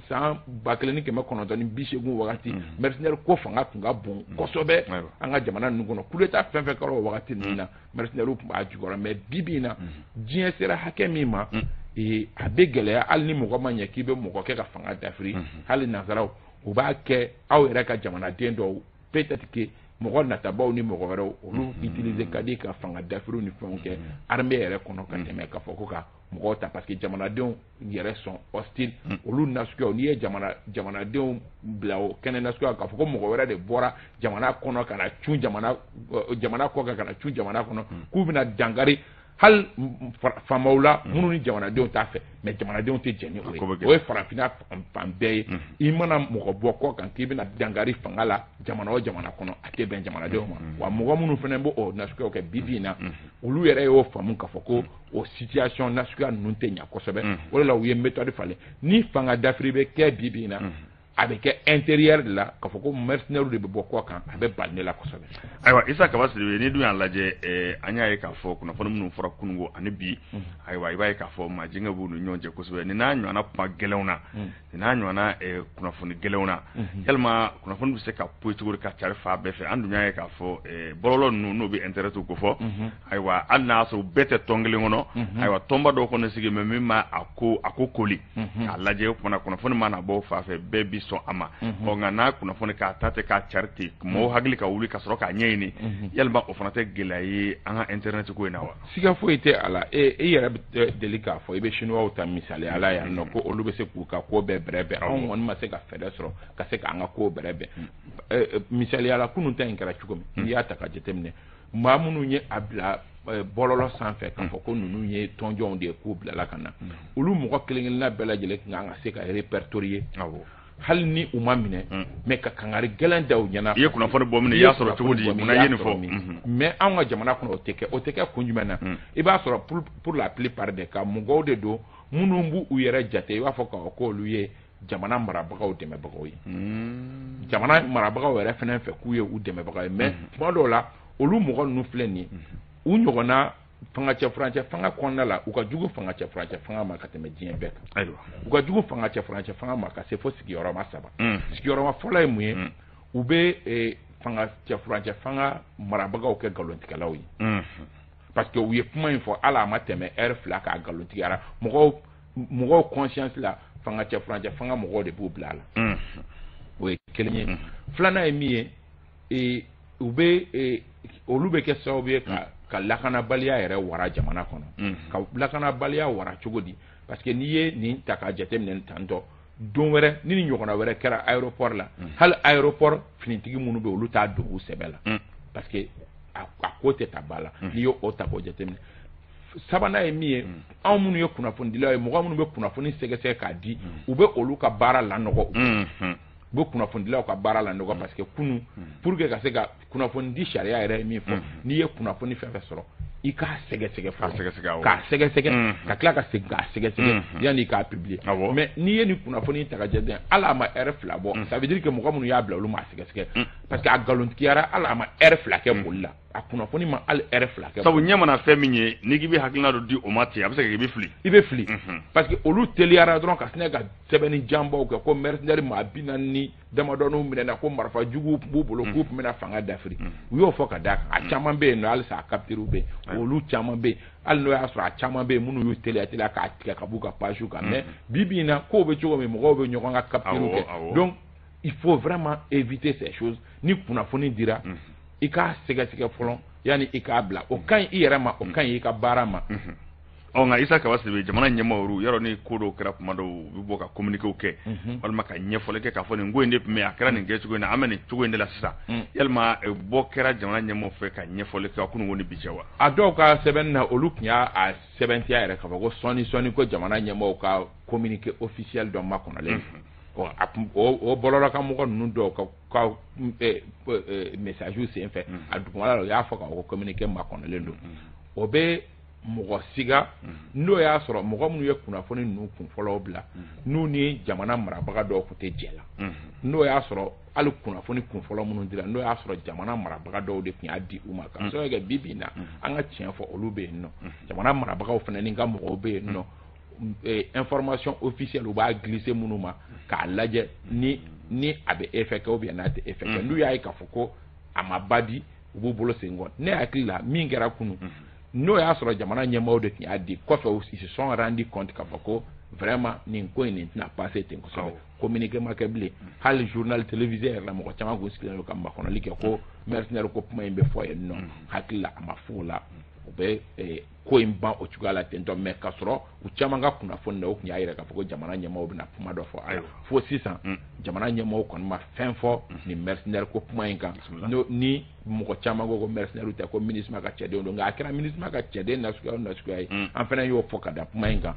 1980 wagati, mercenaire ko fanga tun ka bon kosɛbɛ an ka jamana ninnu kɔnɔ. Coup d'état fɛn fɛn kɛra o wagati ninnu na, mercenaires tun b'a jukɔrɔ. Mais bi bi in na, diɲɛ sera hakɛ min ma, a bɛ gɛlɛya. Hali ni mɔgɔ ma ɲɛ k'i bɛ mɔgɔ kɛ ka fanga dafiri, hali nanzaraw u b'a kɛ aw yɛrɛ ka jamanaden dɔw, peut-être que mɔgɔ natabaw ni mɔgɔ wɛrɛw, olu utiliser ka di ka fanga dafiriw ni fɛnw kɛ armée yɛrɛ kɔnɔ ka tɛmɛ k'a fɔ ko ka mɔgɔw ta, parce que jamanadenw yɛrɛ sont hostiles olu nasuguyaw. N'i ye jamanadenw bila o kɛnɛ nasuguya k'a fɔ ko mɔgɔ wɛrɛ de bɔra jamana kɔnɔ ka na cun jamana kɔ kan, ka na cun jamana kɔnɔ k'u bɛna dankari Hali faamaw la minnu ni jamanadenw t'a fɛ, mais jamanadenw tɛ jɛn ni o ye. O ye farafinna fan bɛɛ ye. I mana mɔgɔ bɔ kɔ kan k'i bɛna dankari fanga la jamana o jamana kɔnɔ, a tɛ bɛn jamanadenw ma. Wa mɔgɔ minnu fana b'o nasuguyaw kɛ bi bi in na, olu yɛrɛ y'o faamu k'a fɔ ko o situation nasuguya ninnu tɛ ɲɛ kosɛbɛ. O de la u ye méthode falen. Ni fanga dafiri bɛ kɛ bi bi in na, a bɛ kɛ intérieur de la, k'a fɔ ko mercenaires de bɛ bɔ kɔ kan, a bɛ bali ne la kosɛbɛ. Ayiwa, Isa Kaba Sidibe, ni dun y'a lajɛ, an y'a ye k'a fɔ kunnafoni minnu fɔra kununko ani bi, ayiwa, i b'a ye k'a fɔ majingɛ b'u ni ɲɔgɔn cɛ kosɛbɛ. Nin n'a ɲɔgɔnna kuma gɛlɛnw na, nin n'a ɲɔgɔnna kunnafoni gɛlɛnw na, yalima kunnafoni bɛ se ka poyi cogo di ka cari fan bɛɛ fɛ? An dun y'a ye k'a fɔ bɔlɔlɔ ninnu, n'o bɛ internet ko fɔ, ayiwa, hali n'a y'a sɔrɔ bɛɛ tɛ tɔn kelen kɔnɔ, ayiwa, tɔnba dɔw kɔni sigi mɛ min ma a ko koli k'a lajɛ. O kumana kunnafoni mana bɔ fan fɛ, bɛɛ bi sɔn a ma. Ɔ nka n'a kunnafoni k'a ta tɛ k'a cari ten, mɔgɔw hakili ka wuli ka sɔrɔ k'a ɲɛɲini, yalima o fana tɛ gɛlɛya ye an ka internet ko in na wa? Siga foyi tɛ a la. E yɛrɛ bɛ deli k'a fɔ, i bɛ chinois ta misaliya la yan nɔ, ko olu bɛ se k'u ka ko bɛɛ bɛrɛbɛn. Anw kɔni ma se ka fɛɛrɛ sɔrɔ ka se k'an ka ko bɛrɛbɛn. Misaliya la, kunun ta in kɛra cogo min, n'i y'a ta ka jateminɛ, maa minnu ye a bila bɔlɔlɔ sanfɛ k'a fɔ ko ninnu ye tɔnjɔnw de ye k'u bilala ka na, olu mɔgɔ kelen kelenna bɛɛ lajɛlen tun kan ka se ka répertorier, hali ni u ma minɛ, mais ka kangari gɛlɛn da u ɲɛna. I ye kunnafoni bɔ min, i y'a sɔrɔ cogo di, munna i ye nin fɔ? Mais anw ka jamana kɔnɔ, o tɛ kɛ. O tɛ kɛ kun jumɛn na? I b'a sɔrɔ pour la plupart des cas, mɔgɔw de don minnu b'u u yɛrɛ jate, i b'a fɔ k'a fɔ k'olu ye jamana marabagaw dɛmɛbagaw ye. Jamana marabagaw yɛrɛ fana fɛ k'u ye u dɛmɛbagaw ye, mais tuma dɔw la, olu mɔgɔ ninnu filɛ nin ye, u ɲɔgɔnna fanga cɛ furancɛ fanga kɔnɔna la, u ka jugu fanga cɛ furancɛ fanga ma ka tɛmɛ diɲɛ bɛɛ kan. U ka jugu fanga cɛ furancɛ fanga ma ka se fo sigiyɔrɔma 3. Sigiyɔrɔma fɔlɔ ye mun ye? U bɛ fanga cɛ furancɛ fanga marabagaw kɛ nkalontigɛlaw ye, parce que u ye kuma in fɔ, hali a ma tɛmɛ heure 2 k'a nkalontigiyara mɔgɔw conscience la. Fanga cɛ furancɛ fanga mɔgɔw de b'u bila a la. O ye kelen ye. Filanan ye min ye, u bɛ olu bɛ kɛ sababu ye ka lakanabaliya yɛrɛ wara jamana kɔnɔ. Ka lakanabaliya wara cogo di? Parce que n'i ye nin ta k'a jateminɛ tantɔ, don wɛrɛ ni nin ɲɔgɔnna wɛrɛ kɛra aéroport la, hali aéroport finitigi minnu bɛ, olu t'a dogo sɛbɛ la, parce que a ko tɛ ta ba la. N'i y'o ta k'o jateminɛ, sabanan ye min ye, anw minnu ye kunnafonidilaw ye, mɔgɔ minnu bɛ kunnafoni sɛgɛsɛgɛ k'a di, u bɛ olu ka baara lanɔgɔ. U bɛ kunnafonidilaw ka baara lanɔgɔ, parce que kunun, pour que ka se ka kunnafonidi sariya yɛrɛ ye min fɔ, n'i ye kunnafoni fɛn fɛn sɔrɔ, i k'a sɛgɛsɛgɛ fɔlɔ, k'a sɛgɛsɛgɛ, ka tila ka segin k'a sɛgɛsɛgɛ yanni i k'a publier. Mais n'i ye nin kunnafoni ta ka jateminɛ, hali a ma heure 2 bɔ, ça veut dire que mɔgɔ minnu y'a bila, olu m'a sɛgɛsɛgɛ, parce que a nkalontigiyara, hali a ma heure 2 kɛ boli la, a kunnafoni ma hali heure 2 kɛ. Sabu ɲɛ mana fɛn min ye, n'i k'i bɛ hakilina dɔ di o ma ten, a bɛ se ka kɛ i bɛ fili. I bɛ fili, parce que olu teliyara dɔrɔn ka sinɛ ka sɛbɛnni janbaw kɛ ko mercenaire maa 40 ni damadɔniw minɛna, ko marifa juguw b'u bolo, k'u tun bɛna fanga dafiri. U y'o fɔ ka d'a kan. A caman bɛ yen nɔ, halisa a capture bɛ yen, olu caman bɛ yen, hali n'o y'a sɔrɔ a caman bɛ yen minnu y'u teliya teliya k'a tigɛ ka b'u ka page kan. Mais bi bi in na, kow bɛ cogo min, mɔgɔw bɛ ɲɔgɔn ka capture kɛ. Donc il faut vraiment éviter ces choses. Ni kunnafoni dira, i k'a sɛgɛsɛgɛ fɔlɔ yanni i k'a bila. O ka ɲi i yɛrɛ ma, o ka ɲi i ka baara ma. Ɔ nka Isa Kaba Sidibe, jamana ɲɛmaaw yɔrɔ, ni ko dɔw kɛra, kuma dɔw u bɛ bɔ ka communiqué kɛ walima ka ɲɛfɔli kɛ k'a fɔ nin ko in de tun bɛ yen, a kɛra nin kɛcogo in na, an bɛ nin cogo in de la sisan. Yalima bɔ kɛra jamana ɲɛmaaw fɛ ka ɲɛfɔli kɛ kununko ni bi cɛ wa? A dɔw ka sɛbɛnni na, olu tun y'a sɛbɛntiya yɛrɛ k'a fɔ ko sɔɔni sɔɔni ko jamana ɲɛmaaw ka communiqué officiel dɔ makɔnɔlen. O bɔlɔlɔkanmɔgɔ ninnu dɔw ka message sen fɛ, a dugumala la, u y'a fɔ k'a fɔ ko communiqué makɔnɔlen don. O bɛ mɔgɔ siga, n'o y'a sɔrɔ mɔgɔ minnu ye kunnafoni ninnu kunfɔlɔw bila, n'u ni jamana marabaga dɔw tun tɛ jɛ la, n'o y'a sɔrɔ hali kunnafoni kunfɔlɔ minnu dira, n'o y'a sɔrɔ jamana marabaga dɔw de tun y'a di u ma, ka sababu kɛ bi bi in na, an ka tiɲɛ fɔ, olu bɛ yen nɔ, jamana marabagaw fana ni ka mɔgɔw bɛ yen nɔ, information officielle u b'a glisser minnu ma k'a lajɛ ni a bɛ effet kɛ ou bien n'a tɛ effet kɛ. N'u y'a ye k'a fɔ ko a ma ba di, u b'u bolo sen kɔ. Ne hakili la, min kɛra kunun, n'o y'a sɔrɔ jamana ɲɛmaaw de tun y'a di, kɔfɛ ils se sont rendu compte k'a fɔ ko vraiment nin ko in nin tɛna passer ten kosɛbɛ, communiqué ma kɛ bilen. Hali journal télévisé yɛrɛ la, mɔgɔ caman kun sigilen don ka makɔnɔli kɛ ko mercenaire ko kuma in bɛ fɔ yen nɔ. Hakili la, a ma fɔ o la. U bɛ ko in ban o cogoya la ten tɔ. Mais k'a sɔrɔ u caman ka kunnafoni na, o tun y'a yira k'a fɔ ko jamana ɲɛmaaw bɛna kuma dɔ fɔ. Ayiwa, fo sisan jamana ɲɛmaaw kɔni ma fɛn fɔ nin mercenaire ko kuma in kan. Ni mɔgɔ caman ko ko mercenaire tɛ, ko MINUSMA ka cɛdenw don, nka a kɛra MINUSMA ka cɛden nasuguya o nasuguya ye, an fana y'o fɔ ka da kuma in kan.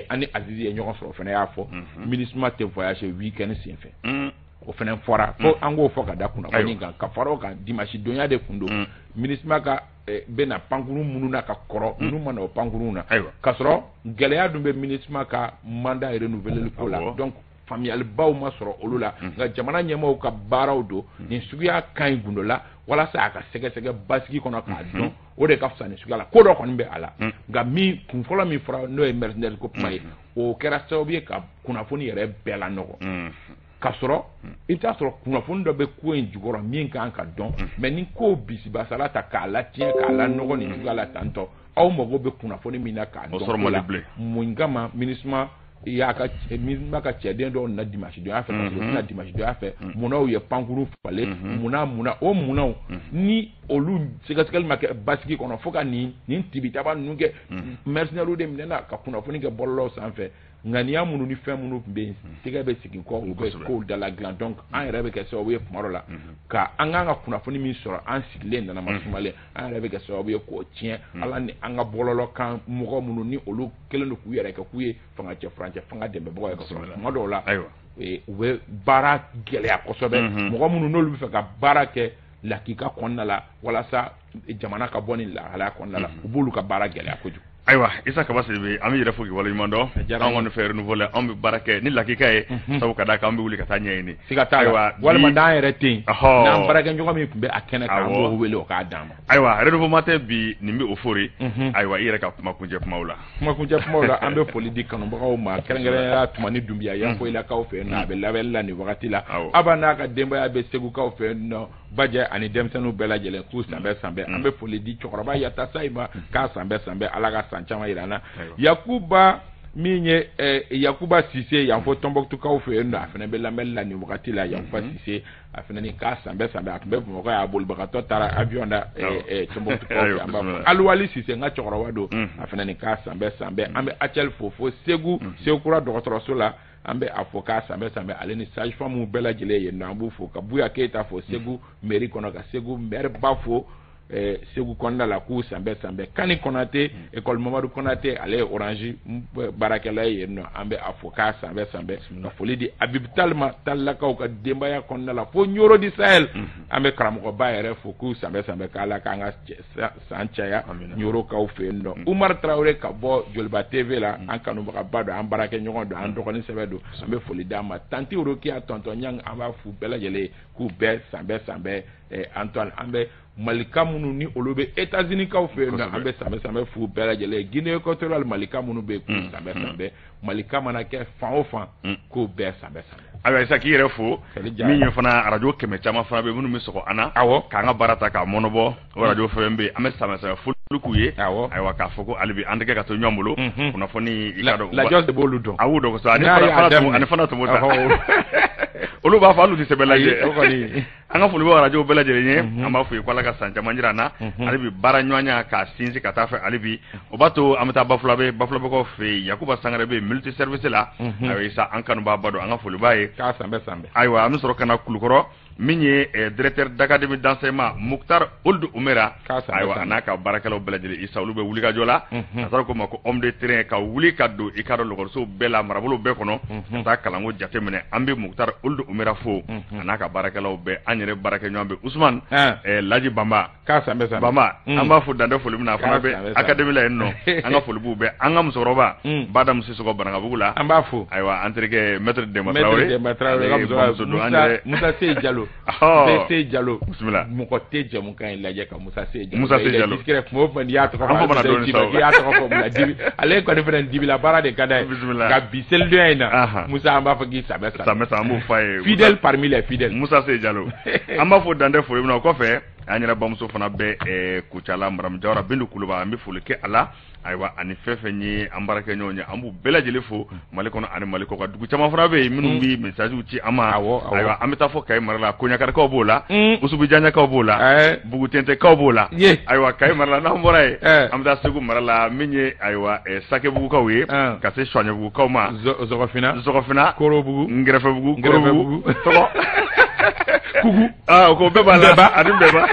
An ni Azizi ye ɲɔgɔn sɔrɔ, o fana y'a fɔ MINUSMA tɛ voyage week-end senfɛ. O fana fɔra fo an k'o fɔ ka da kunnafoni kan. Ka fara o kan, dimanche donya de kun don. MINUSMA ka bɛna pankurun minnu na ka kɔrɔ, ninnu ma na o pankurun na, k'a sɔrɔ gɛlɛya dun bɛ MINUSMA ka mandat renouveler ko la. Donc faamuyalibaw ma sɔrɔ olu la, nka jamana ɲɛmaaw ka baaraw don. Nin suguya ka ɲi gundo la walasa a ka sɛgɛsɛgɛ basigi kɔnɔ k'a dɔn, o de ka fisa nin suguya la. Ko dɔ kɔni bɛ a la, nka min kun fɔlɔ min fɔra, n'o ye mercenaire ko kuma ye, o kɛra sababu ye ka kunnafoni yɛrɛ bɛɛ lanɔgɔ. K'a sɔrɔ i bɛ t'a sɔrɔ kunnafoni dɔ bɛ ko in jukɔrɔ min kan ka dɔn, mais ni ko bisibasala ta k'a latiɲɛ, k'a lanɔgɔ nin cogoya la tantɔ, aw mago bɛ kunnafoni min na k'a dɔn ko la, mun kama MINUSMA y'a ka MINUSMA ka cɛden dɔw na dimanche donya fɛ, parce que u bɛna dimanche donya fɛ, munna u ye pankurun falen, munna o munnaw ni olu sɛgɛsɛgɛli ma kɛ basigi kɔnɔ, fo ka nin tibitaba ninnu kɛ, mercenaires de minɛna ka kunnafoni kɛ bɔlɔlɔw sanfɛ. Ŋaniya minnu ni fɛn minnu tun bɛ yen, tɛgɛ bɛ segin kɔ, u bɛ kow dala dilan. Donc an yɛrɛ bɛ kɛ sababu ye tuma dɔ la ka an k'an ka kunnafoni min sɔrɔ an sigilen nana ma sumalen, an yɛrɛ bɛ kɛ sababu ye k'o tiɲɛ. Ala ni an ka bɔlɔlɔ kan mɔgɔ minnu ni olu kɛlen don k'u yɛrɛ kɛ k'u ye fanga cɛ furancɛ fanga dɛmɛbagaw ye, ka sɔrɔ tuma dɔw la u bɛ baara gɛlɛya kosɛbɛ. Mɔgɔ minnu n'olu bɛ fɛ ka baara kɛ lakika kɔnɔna la walasa jamana ka bɔ nin lahalaya kɔnɔna la, u b'olu ka baara gɛlɛya kojugu. Ayiwa, Isa Kaba Sidibe, an bɛ yɛrɛ fo k'i waleɲuman dɔn. An kɔni fɛ Renouveau la, anw bɛ baara kɛ ni lakika ye, sabu ka d'a kan an bɛ wuli ka taa ɲɛɲini. Siga t'a la, walima n'an yɛrɛ tɛ yen, n'an baarakɛɲɔgɔn min tun bɛ a kɛnɛ kan, an b'o wele o k'a d'an ma. Ayiwa, Renouveau Matin bi nin bɛ o fori. Ayiwa, i yɛrɛ ka kumakuncɛ kumaw la. Kumakuncɛ kumaw la, an bɛ foli di kanubagaw ma, kɛrɛnkɛrɛnnenya la Tumani Dunbiya Yanfoyilakaw fɛ yen nɔ, a bɛ labɛnni la nin wagati la. Aba n'a ka denbaya bɛ Segukaw fɛ yen nɔ, Bajɛ ani denmisɛnninw bɛɛ lajɛlen k'u sanbɛ sanbɛ. An bɛ foli di cɛkɔrɔba Yatasayi ma k'a sanbɛ sanbɛ, Ala ka san caman yira an na. Yakuba min ye Yakuba Sise yan fɔ Tɔnbɔkutukaw fɛ yen nɔ, a fana bɛ lamɛnni la nin wagati la. Yakuba Sise a fana ni k'a sanbɛ sanbɛ, a tun bɛ Bamakɔ yan, a bolibagatɔ taara avion na Tɔnbɔkutukaw fɛ. An b'a fɔ Aluwali Sise, n ka cɛkɔrɔba don, a fana ni k'a sanbɛ sanbɛ. An bɛ Acɛli fo fo Segu, Segukura dɔgɔtɔrɔso la, an bɛ a fɔ k'a sanbɛ sanbɛ, ale ni sage-femme bɛɛ lajɛlen yen nɔ, an b'u fo. Ka Buya Keyita fo Segu mairie kɔnɔ, ka Segu maire ba fo Segu kɔnɔna la k'u sanbɛ sanbɛ. Kani Konate, école Mamadu Konate, ale ye Orange baarakɛla ye yen nɔ, an bɛ a fɔ k'a sanbɛ sanbɛ. Ka foli di Abib Tall ma, Tallakaw ka denbaya kɔnɔna la fo Ɲoro di Sahel, an bɛ karamɔgɔba yɛrɛ fo k'u sanbɛ sanbɛ, k'Ala k'an ka san caya Ɲorokaw fɛ yen nɔ. Umar Tarawele ka bɔ Joliba TV la, an kanubagaba don, an baarakɛɲɔgɔn don, an dɔgɔnin sɛbɛ don, an bɛ foli d'a ma. Tanti Rokiya, tɔntɔn Ɲang, an b'a f'u bɛɛ lajɛlen k'u bɛɛ sanbɛ sanbɛ. Antoine, an bɛ Malika minnu ni olu bɛ États-Unis kaw fɛ yen nɔ, an bɛ sanbɛ sanbɛ f'u bɛɛ lajɛlen. Guinée équatoriale Malika minnu bɛ yen k'u sanbɛ sanbɛ. Malika mana kɛ fan o fan, k'u bɛɛ sanbɛ sanbɛ. Ayiwa Isa, k'i yɛrɛ fo. Min ye fana arajo 100 caman fana bɛ minnu bɛ sɔgɔ an na. Awɔ. K'an ka baara ta k'a mɔnɔbɔ. O arajo fɛn bɛ yen, an bɛ sanbɛ sanbɛ foli k'u ye. Awɔ. Ayiwa, k'a fɔ ko hali bi an tɛ kɛ ka to ɲɔgɔn bolo. Kunnafoni i k'a dɔn. Lajɔ de b'olu dɔn. A b'u dɔn kosɛbɛ. Ani fana tun b'o ta. Olu b'a fɔ hali u tɛ sɛbɛn lajɛ. An ka foli bɛ arajo bɛɛ lajɛlen ye. An b'a fɔ ye ko Ala ka san caman jira an na. Hali bi baara ɲɔgɔnya k'a sinsin ka taa fɛ hali bi. O b'a to an bɛ taa Bafulabe, Bafulabekaw fɛ yen, Yakuba Sangare bɛ yen multi service la. Ayiwa Isa, an kanubaaba don, an ka foli b'a ye. K'a sanbɛ sanbɛ. Ayiwa, an bɛ sɔrɔ ka na Kulukɔrɔ, min ye directeur d'académie d'enseignement Muktar Ould Umera. Ayiwa, a n'a ka baarakɛlaw bɛɛ lajɛlen Isa, olu bɛ wulikajɔ la. A taara ko ma ko homme de terrain, ka wuli ka don i ka dɔn lɔgɔlisow bɛɛ la, marabolo bɛɛ kɔnɔ, ka taa kalanko jateminɛ. An bɛ Muktar Ould Umera fo, a n'a ka baarakɛlaw bɛɛ. An yɛrɛ baarakɛɲɔgɔn bɛ Usman Laji Banba. K'a sanbɛ sanbɛ. Banba, an b'a fo dantɛ foli min na, a fana bɛ académie la yen nɔ. An ka foli b'u bɛɛ. An ka musokɔrɔba Badamu Sisɔkɔ Banankabugu la, an b'a fo. Ayiwa, an terikɛ maître Demba Traoré. Maître Demba Traoré ka muso Musa Seye Jalo. Musa Seye Jalo. Bisimila. Mɔgɔ tɛ jɛmukan in lajɛ ka Musa Seye Jalo. Musa Seye Jalo. Discret kuma o kuma n'i y'a tɔgɔ fɔ, n'i y'a tɔgɔ fɔ mun na dibi. Ale kɔni fana dibila baara de ka d'a ye. Bisimila. Nka bi selidonya in na, Musa an b'a fɔ k'i sanbɛ sanbɛ. Sanbɛ sanbɛ, an b'o f'a ye. Fidèle parmi les fidèles. Musa Seye Jalo. An b'a fo dantɛ foli min na, o kɔfɛ An yɛrɛ bamuso fana bɛ Kucala, Madame Jawara Bintu Kuluba, an bɛ foli kɛ a la. Ayiwa, ani fɛn fɛn ye an baarakɛɲɔgɔn ye, an b'u bɛɛ lajɛlen fo Mali kɔnɔ ani Mali kɔkan. Dugu caman fana bɛ yen minnu bɛ message ci an ma. Ayiwa, an bɛ taa fɔ Kayi mara la, Koɲakarikaw b'o la, Usubujaɲakaw b'o la, Bugutɛntɛkaw b'o la. Ayiwa, Kayi mara la, n'an bɔra yen, an bɛ taa Segu mara la, min ye ayiwa Sakebugukaw ye, ka se Suwaɲɛbugukaw ma, Zɔgɔfina, Zɔgɔfina, Korobugu, Ngɛrɛfɛbugu, Korobugu, tɔgɔ Kugu, o ko bɛɛ b'a la, ani Bɛba.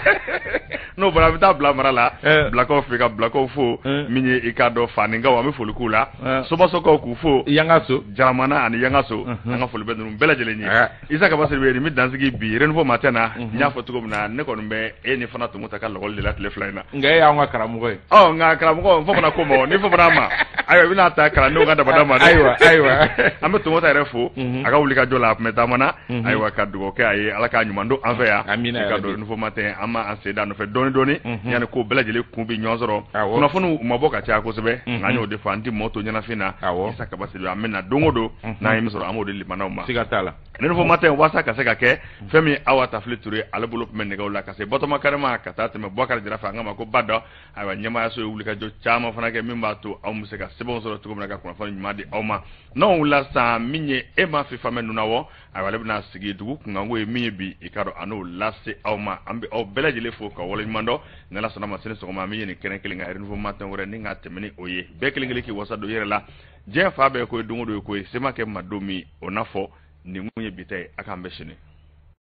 N'o bɔra, an bɛ taa bila mara la, Bilakaw fɛ, ka Bilakaw fo, min ye i k'a dɔn Faninkaw, an bɛ foli k'u la, Somasokaw k'u fo, Yangaso, Jaramana ani Yangaso, an ka foli bɛ ninnu bɛɛ lajɛlen ye. Isa Kaba Sidibe, nin bɛ dansigi bi Renouveau Matin na. N y'a fɔ cogo min na, ne kɔni bɛ e ni fana Tɔmɔ ta ka lakɔli de la tile 2 in na. Nka e y'anw ka karamɔgɔ ye. Ɔ, nka karamɔgɔ n fana ko ma ni fana ma, ayiwa, i bɛna ta kalandenw ka dabada ma dɛ. Ayiwa, ayiwa. An bɛ Tɔmɔ ta yɛrɛ fo a ka wuli ka jɔ la, a tun bɛ taama na. Ayiwa, ka dugawu kɛ a ye, Ala k'a ɲuman don an fɛ yan. Amina. I ka dɔn Renouveau Matin, an ma an sen da nɔfɛ dɔɔni dɔɔni yanni ko bɛɛ lajɛlen kun bɛ ɲɔgɔn sɔrɔ. Kunnafoniw u ma bɔ ka caya kosɛbɛ, nka an y'o de fɔ, an tɛ mɔɔ to ɲɛnafin na. Isa Kaba Sidibe, an bɛ na don o don, n'an ye min sɔrɔ, an b'o di limanaw ma. Siga t'a la. Renouveau Matin, waasa ka se ka kɛ fɛn min, Awa Tafili Ture, ale bolo tun bɛ nɛgɛw la, ka se Batɔma Karima, ka taa tɛmɛ Bubakari Jara fɛ, an k'a ma ko Bada. Ayiwa, ɲɛmaayaso ye wulikajɔ caman fana kɛ min b'a to anw bɛ se ka sɛbɛnw sɔrɔ cogo min na ka kunnafoni ɲuman di aw ma. N'anw wulila sisan, min ye e ma fifa mɛn Nunawɔ, ayiwa, ale bɛna sigi dugu kunkanko ye min ye bi, i k'a dɔn a n'o lase aw ma. An bɛ aw bɛɛ lajɛlen fo ka waleɲuman dɔn. Ni Ala sɔnna ma, sini sɔgɔma an bɛ ye nin kɛnɛ kelen kan, Renouveau Matin wɛrɛ, ni ka tɛmɛ ni o ye. Bɛɛ kelen kelen k'i wasa don i yɛrɛ la, diɲɛ fan bɛɛ ko ye don o don ye ko ye, se ma kɛ ma don min o n'a fɔ nin kun ye bi ta ye. A k'an bɛn sini.